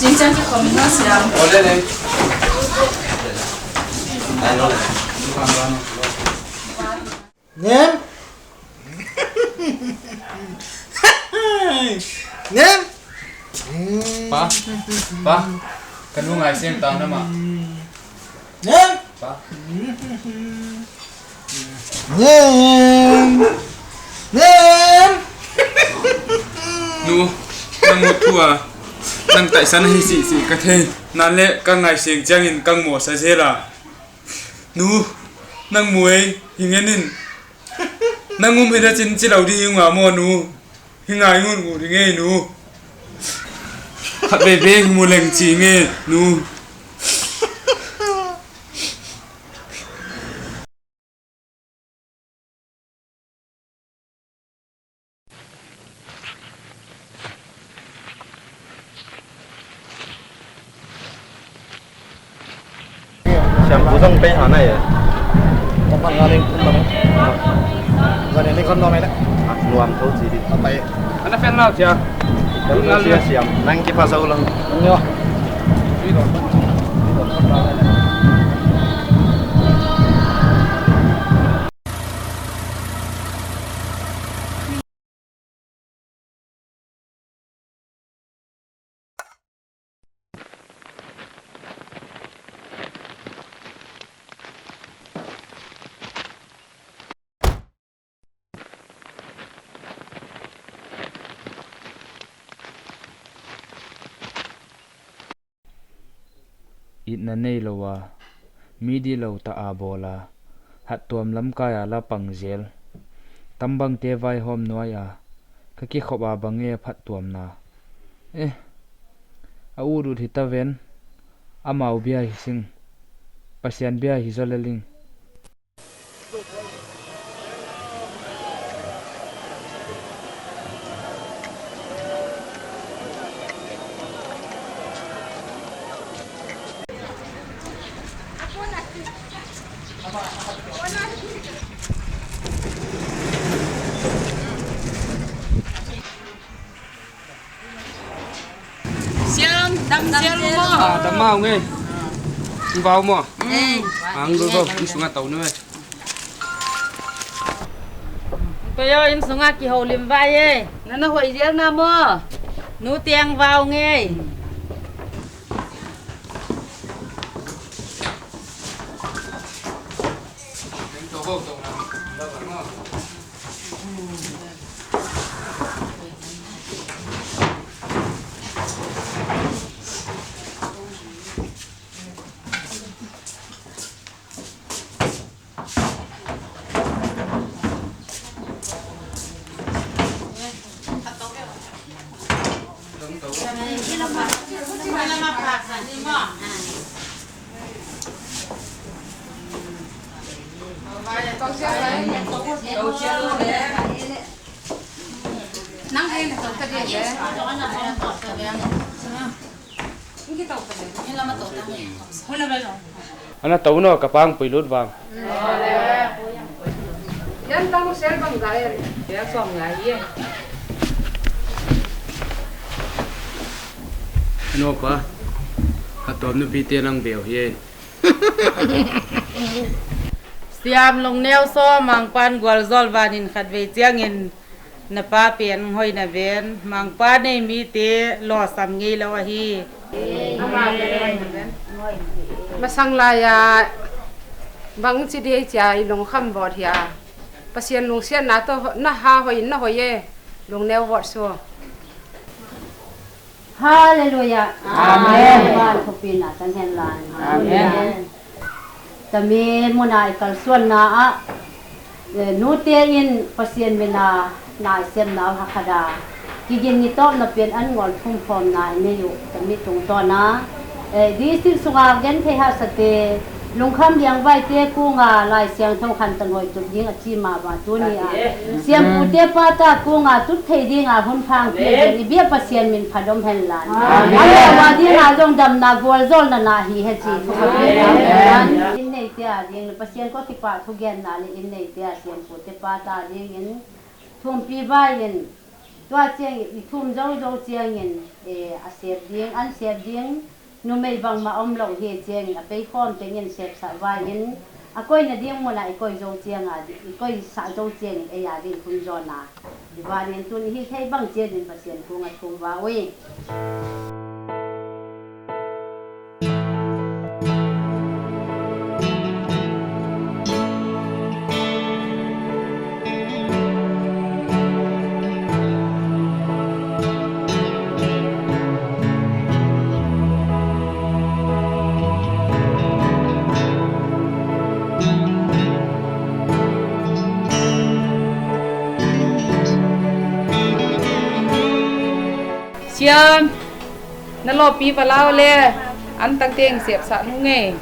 Cincang kikhawm in hong siam. Nem? Nem? Pa, pa, ka nu ngai seng ta na mah. Nem? Pa. Nem? Nem? Nu, nang mut thu a, nang taihsan hi sihsih ka thei. Nan le ka ngai seng ciangin kang mawh sa zel a. Nu, nang mu ei, hi ngen in. Nang um hi na cin ci lo dih hi nga maw nu? Hi ngai ngun ngun hi ngei nu. Khat veve hi mu leng ci ngei nu. Siam bu zong pei hana ye. Kong khan nga ding kum lam. Zan ni kon do mai le. Nuam tho ci di. Apai. Ana fen lau cia. Kan lau cia siam. Nang ki pa zau lang. Nyo. Itna nei lo a, mi dih lo ta a bawl a, hattuam lamkai a la pang zel. Tambangte vaihawm nuai a, ka kikhop a bang e phattuamna. Eh, a ut ut hi ta ven, amau bia hi sing, Pasian bia hi zaw le ling. Ah, dam mah ung ei. Ing vau maw? Ang lut vo, inn sungah to ni ve. Pei aw, inn sungah kiholim vai ei. Na na hoih ziau na maw? Nu tiang vau ung ei. Ana to no ka pang pui lut vang. Yan tang sel bang gai. Ya som ngai ye. Ano pa. Ka tom nu pi te nang beo ye. Siam Lungneu Saw, Mangpan gualzol vanin khatvei ciangin na pa pen hoih na ven, Mangpa nei mite lawsam ngei lo ahi. Masang lai-a bang ci dei cia i lungkham vawt hia? Pasian lungsiatna tawh na ha hoih in na hoih e. Lungneu vawt su. Halleluiah. Amen. Van thupina tang hen lan. Amen. Tami muna i kalsuanna ah, eh, nute in Pasian mina na i semna uh hakhada kigin ni tawpna pian an ngol thum khawmna i nei uh. Tami tungtawna, eh, district sunga gen thei hahsate, lungkham liangvaite kunga Lai Siangtho khantan hoi tup ding a ci mahmah tuni a siampute pata kunga tut thei dinga hun phang pia ding i biak Pasian min phat om hen lan. Amen. A lawma dinga zong damna gualzawlna na hi he ci thukha pia hen lan. In neite a ding Pasian ko kipah thugenna le in neite a siampute pata dingin thumpi vai in tua ciangin i thum zozo ciangin, eh, a sep ding an sep ding numei bangmah om lo hi ciangin a peikhawm tengin sepsah vai-in a koi nading munah i koi zo cianga i koisah zo ciangin ei a ding hun zawna i vanin tun i hi thei bang cianin Pasian kung a thum va ui. Siam, na lawpi palau le an tangteng siapsah nung ei.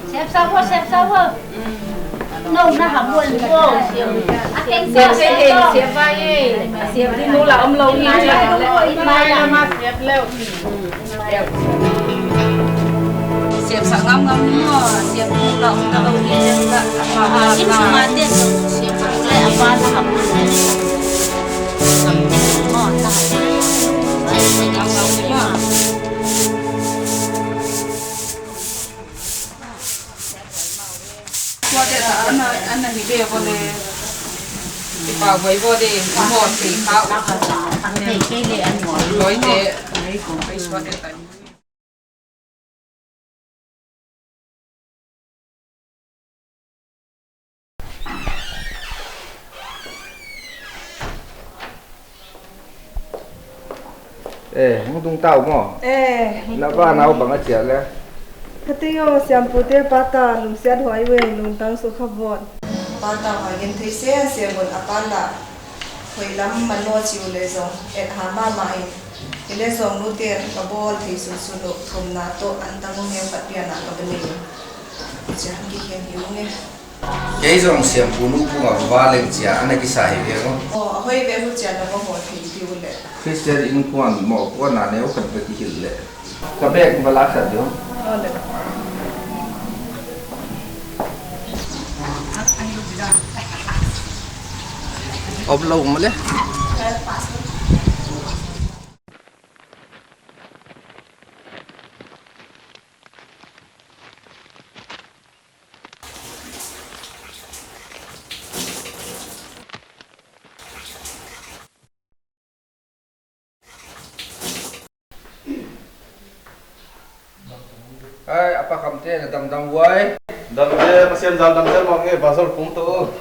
Siap sa vo, siap sa vo. No na ha vo ni vo. A teng sa vo. Siap vo ye. Siap di nu la om lo ni. Mai la ma siap leo. Siap sa ngam ngam ni mo. Siap nu la om ta lo ni. In sung a te siap sa le a pa na ha vo. Ngam ngam ni mo. Tua te ta ana ana hi be bo le. Ti pa boi bo de mo ti ka. Loi te. Tua te ta. Eh, hong tung tau maw? Eh, hong tung. Na pa nau bang a ciah le? Khatei aw, siampute pata lungsiat huai ue, lungtang sukha vawt. Pata huai gen thei se, siamun a pa la. Hoih lam man naw ci uh leh zong et ha mahmah in, hi leh zong nute ka bawl thei sunsun uh thumna tawh an tang uh neu khat pianah ka va nei uh. Ciah kikhen hi uh nge. Kei zong siampu nu kungah va leng cia a na kisa hi ve maw? Aw, a hoih ve uh cia na va hawl thei dih uh leh. Khristian innkuan mawhpuanna neu khat va kihilh leh. Ka bag va laksak ding. Om lo mawle. Te na damdam uai. Damdam, Pasian zal damdam mawk nge, Pastor Pung tu.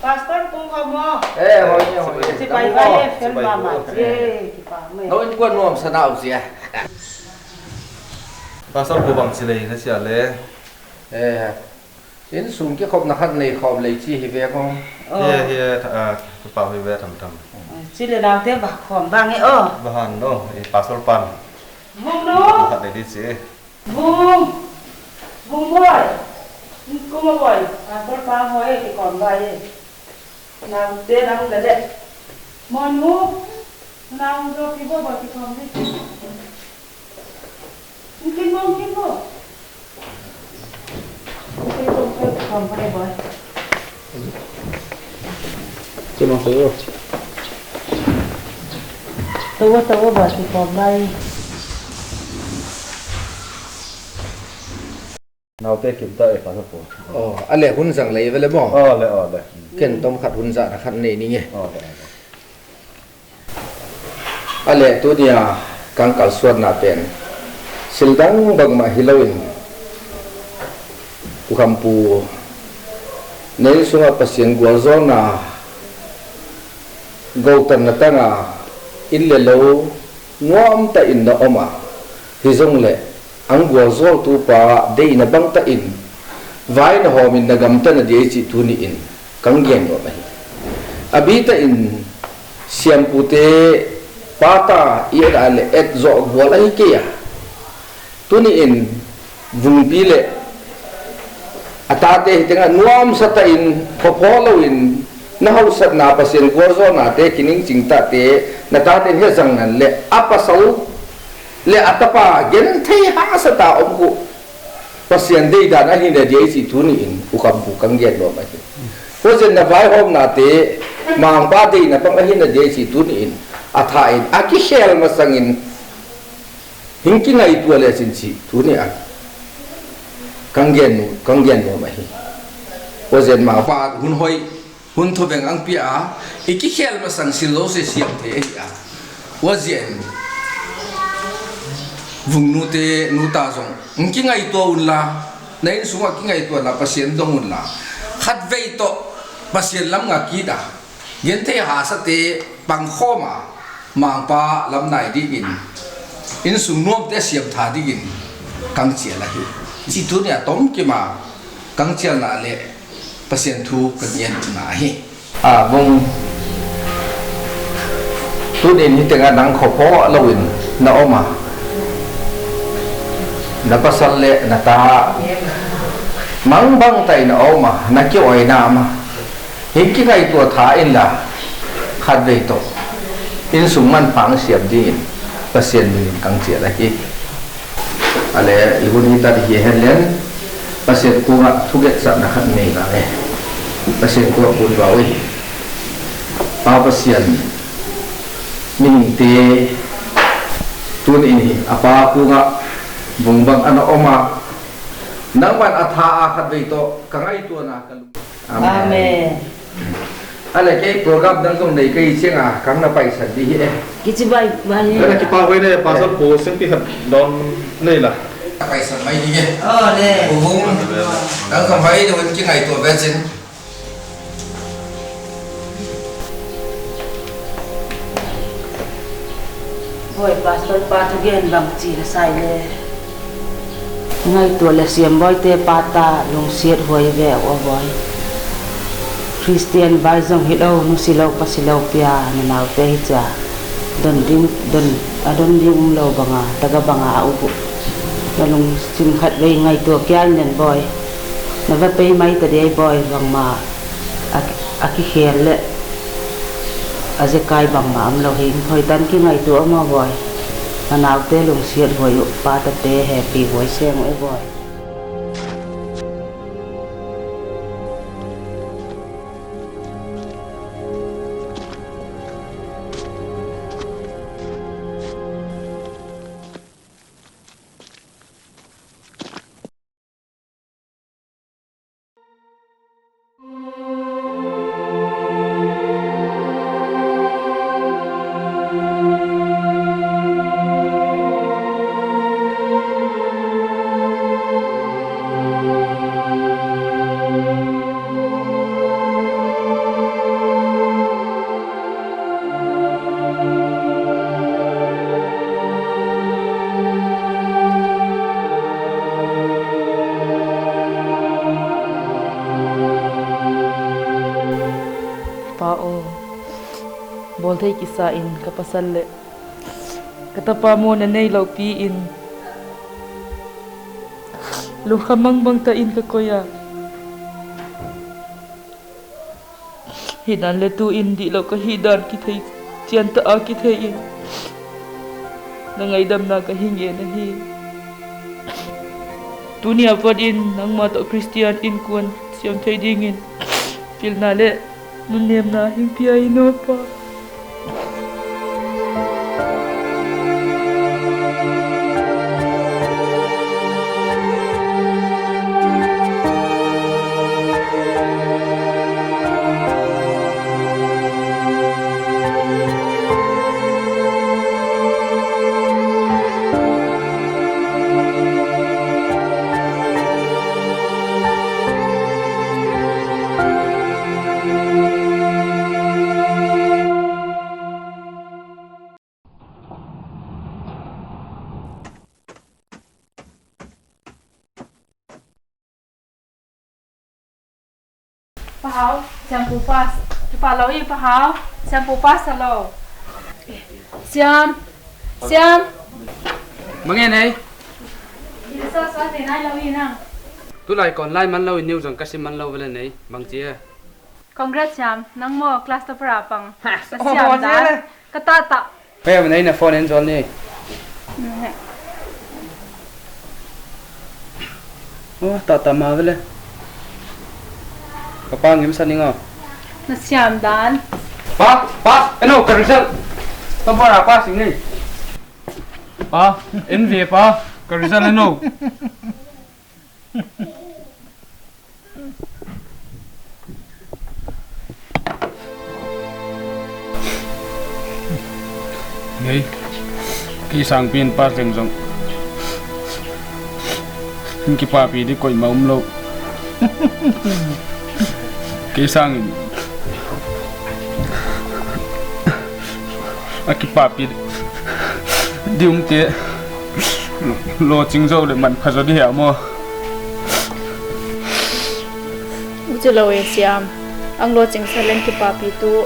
Pastor Pung ka maw? Eh, hoi nge, hoi nge. Cibai bai e, fel mama. Cibai bai e. No in kuan nuam sa nau sia. Pastor Pung bang ci lei na sia le. Eh, inn sung kikhopna khat nei khawm lei ci hi ve kong. Hi e, hi e, ka pau hi ve thamtham. Ci le naute va khawm bang e aw. Va han no, i Pastor pan. Mung no. Khat nei di ci. Vung, Vung boy, kum a boy, a kol pa boy, e, ki kom bai e. Nang te nang le le. Mon mu, nang zo ki bo boy ki kom di. Kin mo, kin mo. Kin mo, kin mo, kin mo, boy. Tawa, tawa ba, si Pawlai. Naute kim ta e, Pastor Paul. Oh, a le hun zang lei vele maw? Oh, le, oh, le. Ken tom khat hun zah na khat nei ning e. Oh, le, oh, le. A le tunia kang kalsuatna pen sildang bangmah hi loin, U Khampu, na inn sungah Pasian gualzawlna gotan na tanga inn le lo nuamtahin na om a, hi zong le ang gualzawltu pa deihna bangtahin vai na hawmin na gamta na dia i cih tuni-in kang gen nuam ahi. A bitahin siampute pata i et a le et zawh gual ahi kei a, tuni-in Vungpi le a tate hi tengah nuamsa tahin phuaphuah loin na hausatna Pasian gualzawlnate kiningcing tahte na tate hi a zang nan le a pasal le a tapa genthei hahsa ta om uh Pasian deidan ahi na dia i cih tuni-in U Khampu kang gen nuam ahi. Pasian na vaihawmnate Mangpa deihna bang ahi na dia i cih tuni-in a tha in a kikhel masangin hing kingaitua le cin cih tuni-a kang gen nu, kang gen nuam ahi. Pasian Mangpa hun hoih hun thuveng ang pia a, i kikhel masang sil lo se siam thei ahi a. Ua zian Vung nute nuta zong hong kingaitua unla, na inn sungah kingaitua unla, Pasian dong unla, khatvei tawh Pasian lam ngak kit a, genthei hasate pangkhawm a, Mangpa lam nai dingin, inn sung nuamte siam tha dingin kang cial ahi. Cih tuni-a tomkim a kang cialna le Pasian thu ka ngianna ahi. A, Vung, tunin hi tengah nang khuaphuah loin na om a, na pasal le na ta mangbangtahin na om a, na kiawina mah hing kingaitua tha inla, khatvei tawh inn sung manpha siam dingin Pasian minin kang cial ahi. A le i hun hi ta dih hi hen len, Pasian kungah thugetsakna khat nei nang e. Pasian kungah kun vau i, Pa Pasian, mihingte tuni-in hi a pa kungah Vung bang a na om a, nangman a tha a khatvei tawh ka ngaihtuahna ka lung. Amen. Amen. A le kei program dang zong nei ka hi cianga kang na paisan dih hi e. Kici bai bai. Ka na kipa hoih ne, Pastor Pu Singpi khat dawn nei la. Ka paisan mai dih hi e. Oh, ne. Pu Vung, kang ka mai dih hun kingaihtuah ve cin. Bawi, Pastor pa thugen bang ci na sai le. Ngaihtuah le siam bawite pata lungsiat huai ve uh a bawi. Khristian bai zong hi lo, nusi lo, pasi lo pia na naute hi cia. Don ding, don, a don ding um lo banga, taga banga a uh uh. Na lungsim khat vei ngaihtuah kia in len bawi. Na va pei mai ta dei bawi bangma. A, a kikhel le a zekai bangmah om lo hi. Hoih tan kingaihtuah maw bawi. Na naute lungsiat huai uh, pa tate happy huai seng uh e bawi. Bawl thei kisa in ka pasal le ka tapa mawhna nei lopi in lungkham mangbang ta in ka koih a, hih dan le tu in dih lo ka hih dan kithei cian ta a kithei in na ngaidamna ka hi ngen ahi. Tuni a pat in nangma tawh Khristian innkuan siam thei dingin pilna le nunnemna hing pia in aw Pa. Pa Hau, Siampu pa, kipa lo i Pa Hau, Siampu pa sa lo. Siam, Siam. Mange nei. Ina sa sa te nai lo i nang. Tulai kon lai man lo i niu zong kasi man lo vele nei, bang cia. Congrats Siam, nang maw class topper a pang. Ha, na siam dan. Ka tata. Hei, a nei na phone en zol ni. Oh, tata ma vele. Ka pa ngim sa ning aw. Na siam dan. Pa, pa, eno, ka result. Topper a pa sing ni. Pa, en ve pa, ka result eno. Ngei, kei sangpi in pass leng zong hing kipapi ding koih mah om lo. Kei sangin a kipapi ding umte lawcing zo le manpha zaw ding hiam aw? Uci lo e Siam, ang lawcing sa leng kipapi tu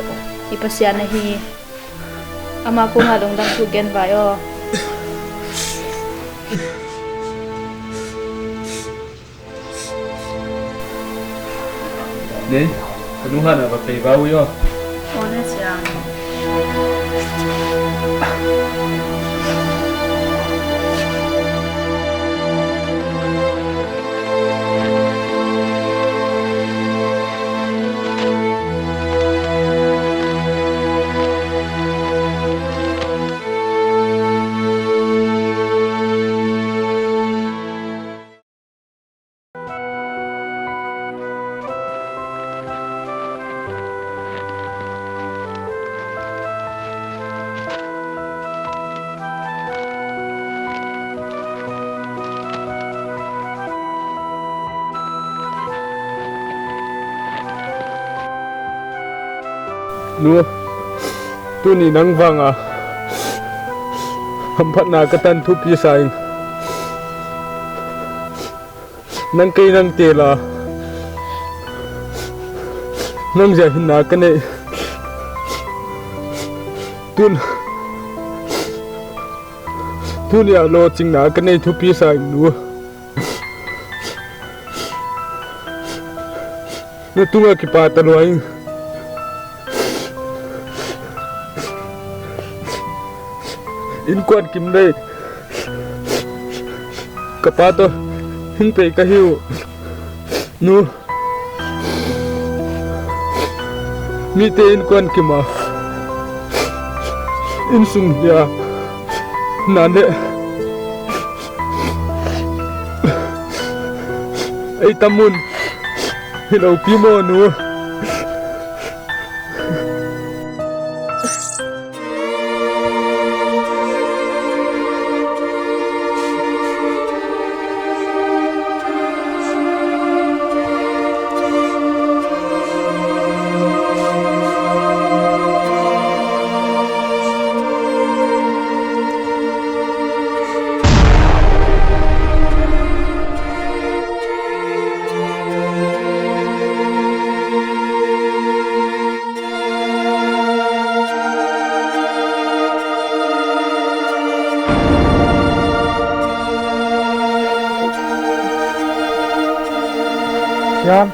i Pasian ahi. Ama kungah lungdam thu gen vai aw. Nei, ka nu hana va pei va ui aw. Aw, na cia. Nu, tuni nang vanga hamphatna ka tan thupi sa ing. Nang kei nang tela nang zia hinna ka nei. Tun, tuni a lawcingna ka nei thupi sa ing nu. Na tungah kipa ta lua ing. Innkuan kim lei ka pa tawh hing pei ka hi uh. Nu, mite innkuan kim a innsung lia nan le ei tamun hi lopi maw nu? Siam.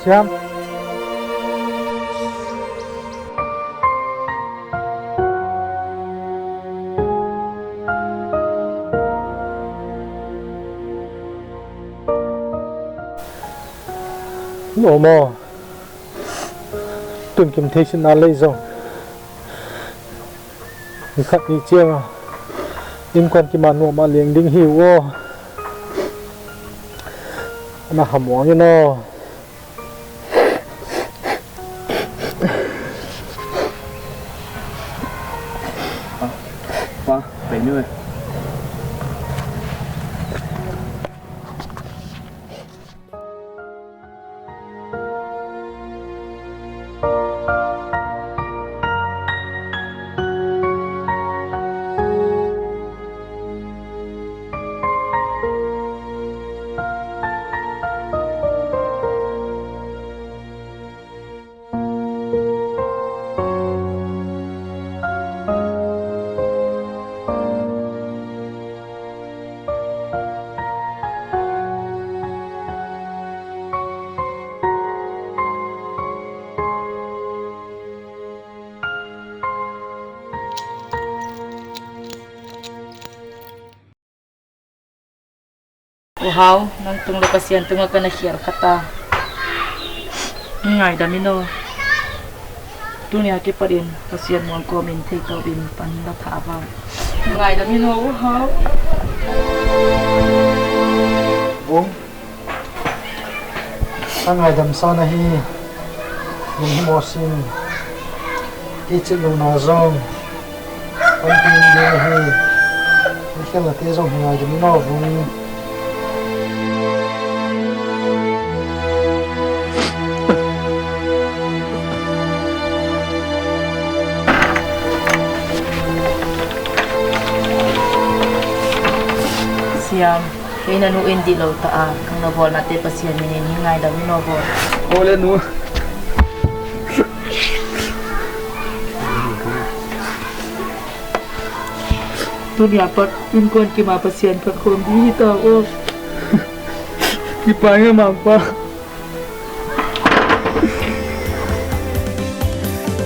Siam. Lo maw? Tun kim thei sin na lei zong, ni khat ni ciang a innkuan kim a nuam a liang ding hi uh aw. Na hamuang in aw. Pa, pa, pai nu e. U Hau, nang tung le Pasian tungah ka na khial khat a, ngaidam in aw. Tuni a kipatin Pasian muang kawmin theitawpin pan la thah a vang. Ngaidam in aw, U Hau. Bung. Ka ngaidam sa na hi. Lunghimawh sin. Kei cih lohna zong panpih ding ahi. Kei khelnate zong hi ngaidam in aw, Bung. Siam. Kei na nu in dih lo ta a, nang na bawlnate Pasian minin hi ngaidam in aw bawl. Aw le nu. Tuni a pat innkuan kim a Pasian phat khawm ding hi ta aw. Kipai nge Mangpa.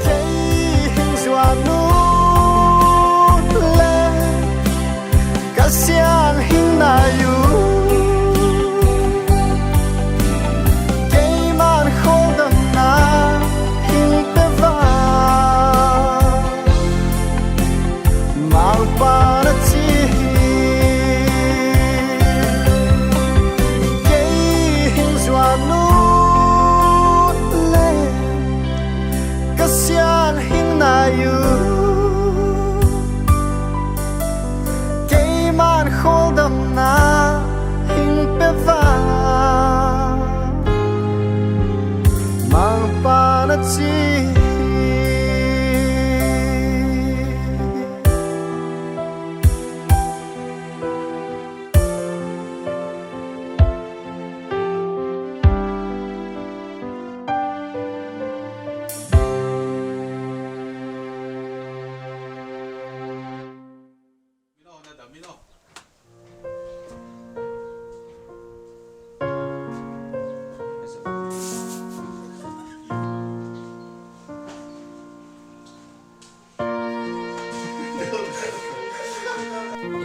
Kei hing zuan ut le ka sian hing nai uh. Keiman khualdamna hing pia va. Mangpa na ci hi. Kei hing zuan ut le ka sian hing nai uh. Keiman khualdamna hing pia va. Mangpa na ci hi.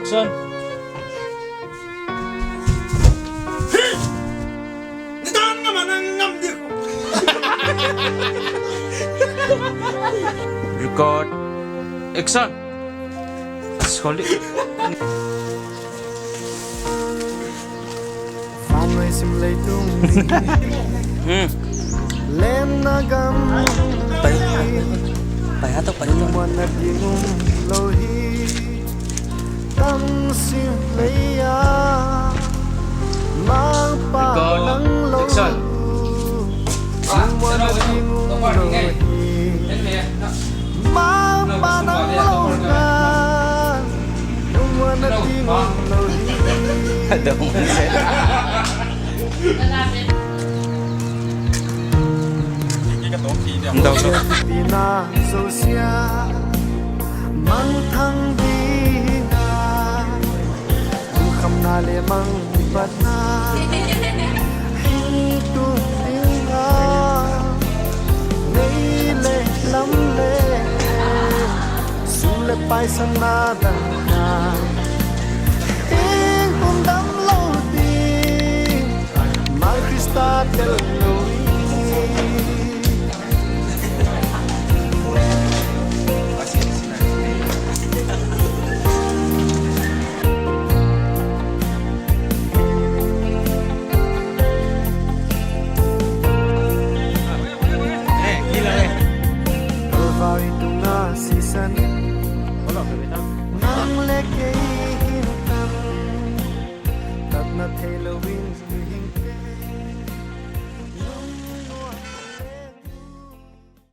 Action. Record. Action. Sorry. Vannoi sim leitung. Hmm. Lemna gam. Pai. Pai ha tawh, pai ha tawh. Muanna ding um lo hi. Tam sim lei a. Mangpa nang lo. Action. Muanna ding um lo hi. Mangpa nang lo na, lungmuanna ding um lo hi. Dong se. Dong se. Pina zosia mangthang ding a, lungkhamna le mangpatna hing Taisan na dang kha, ing kum dam lo ding, man Krista tel lo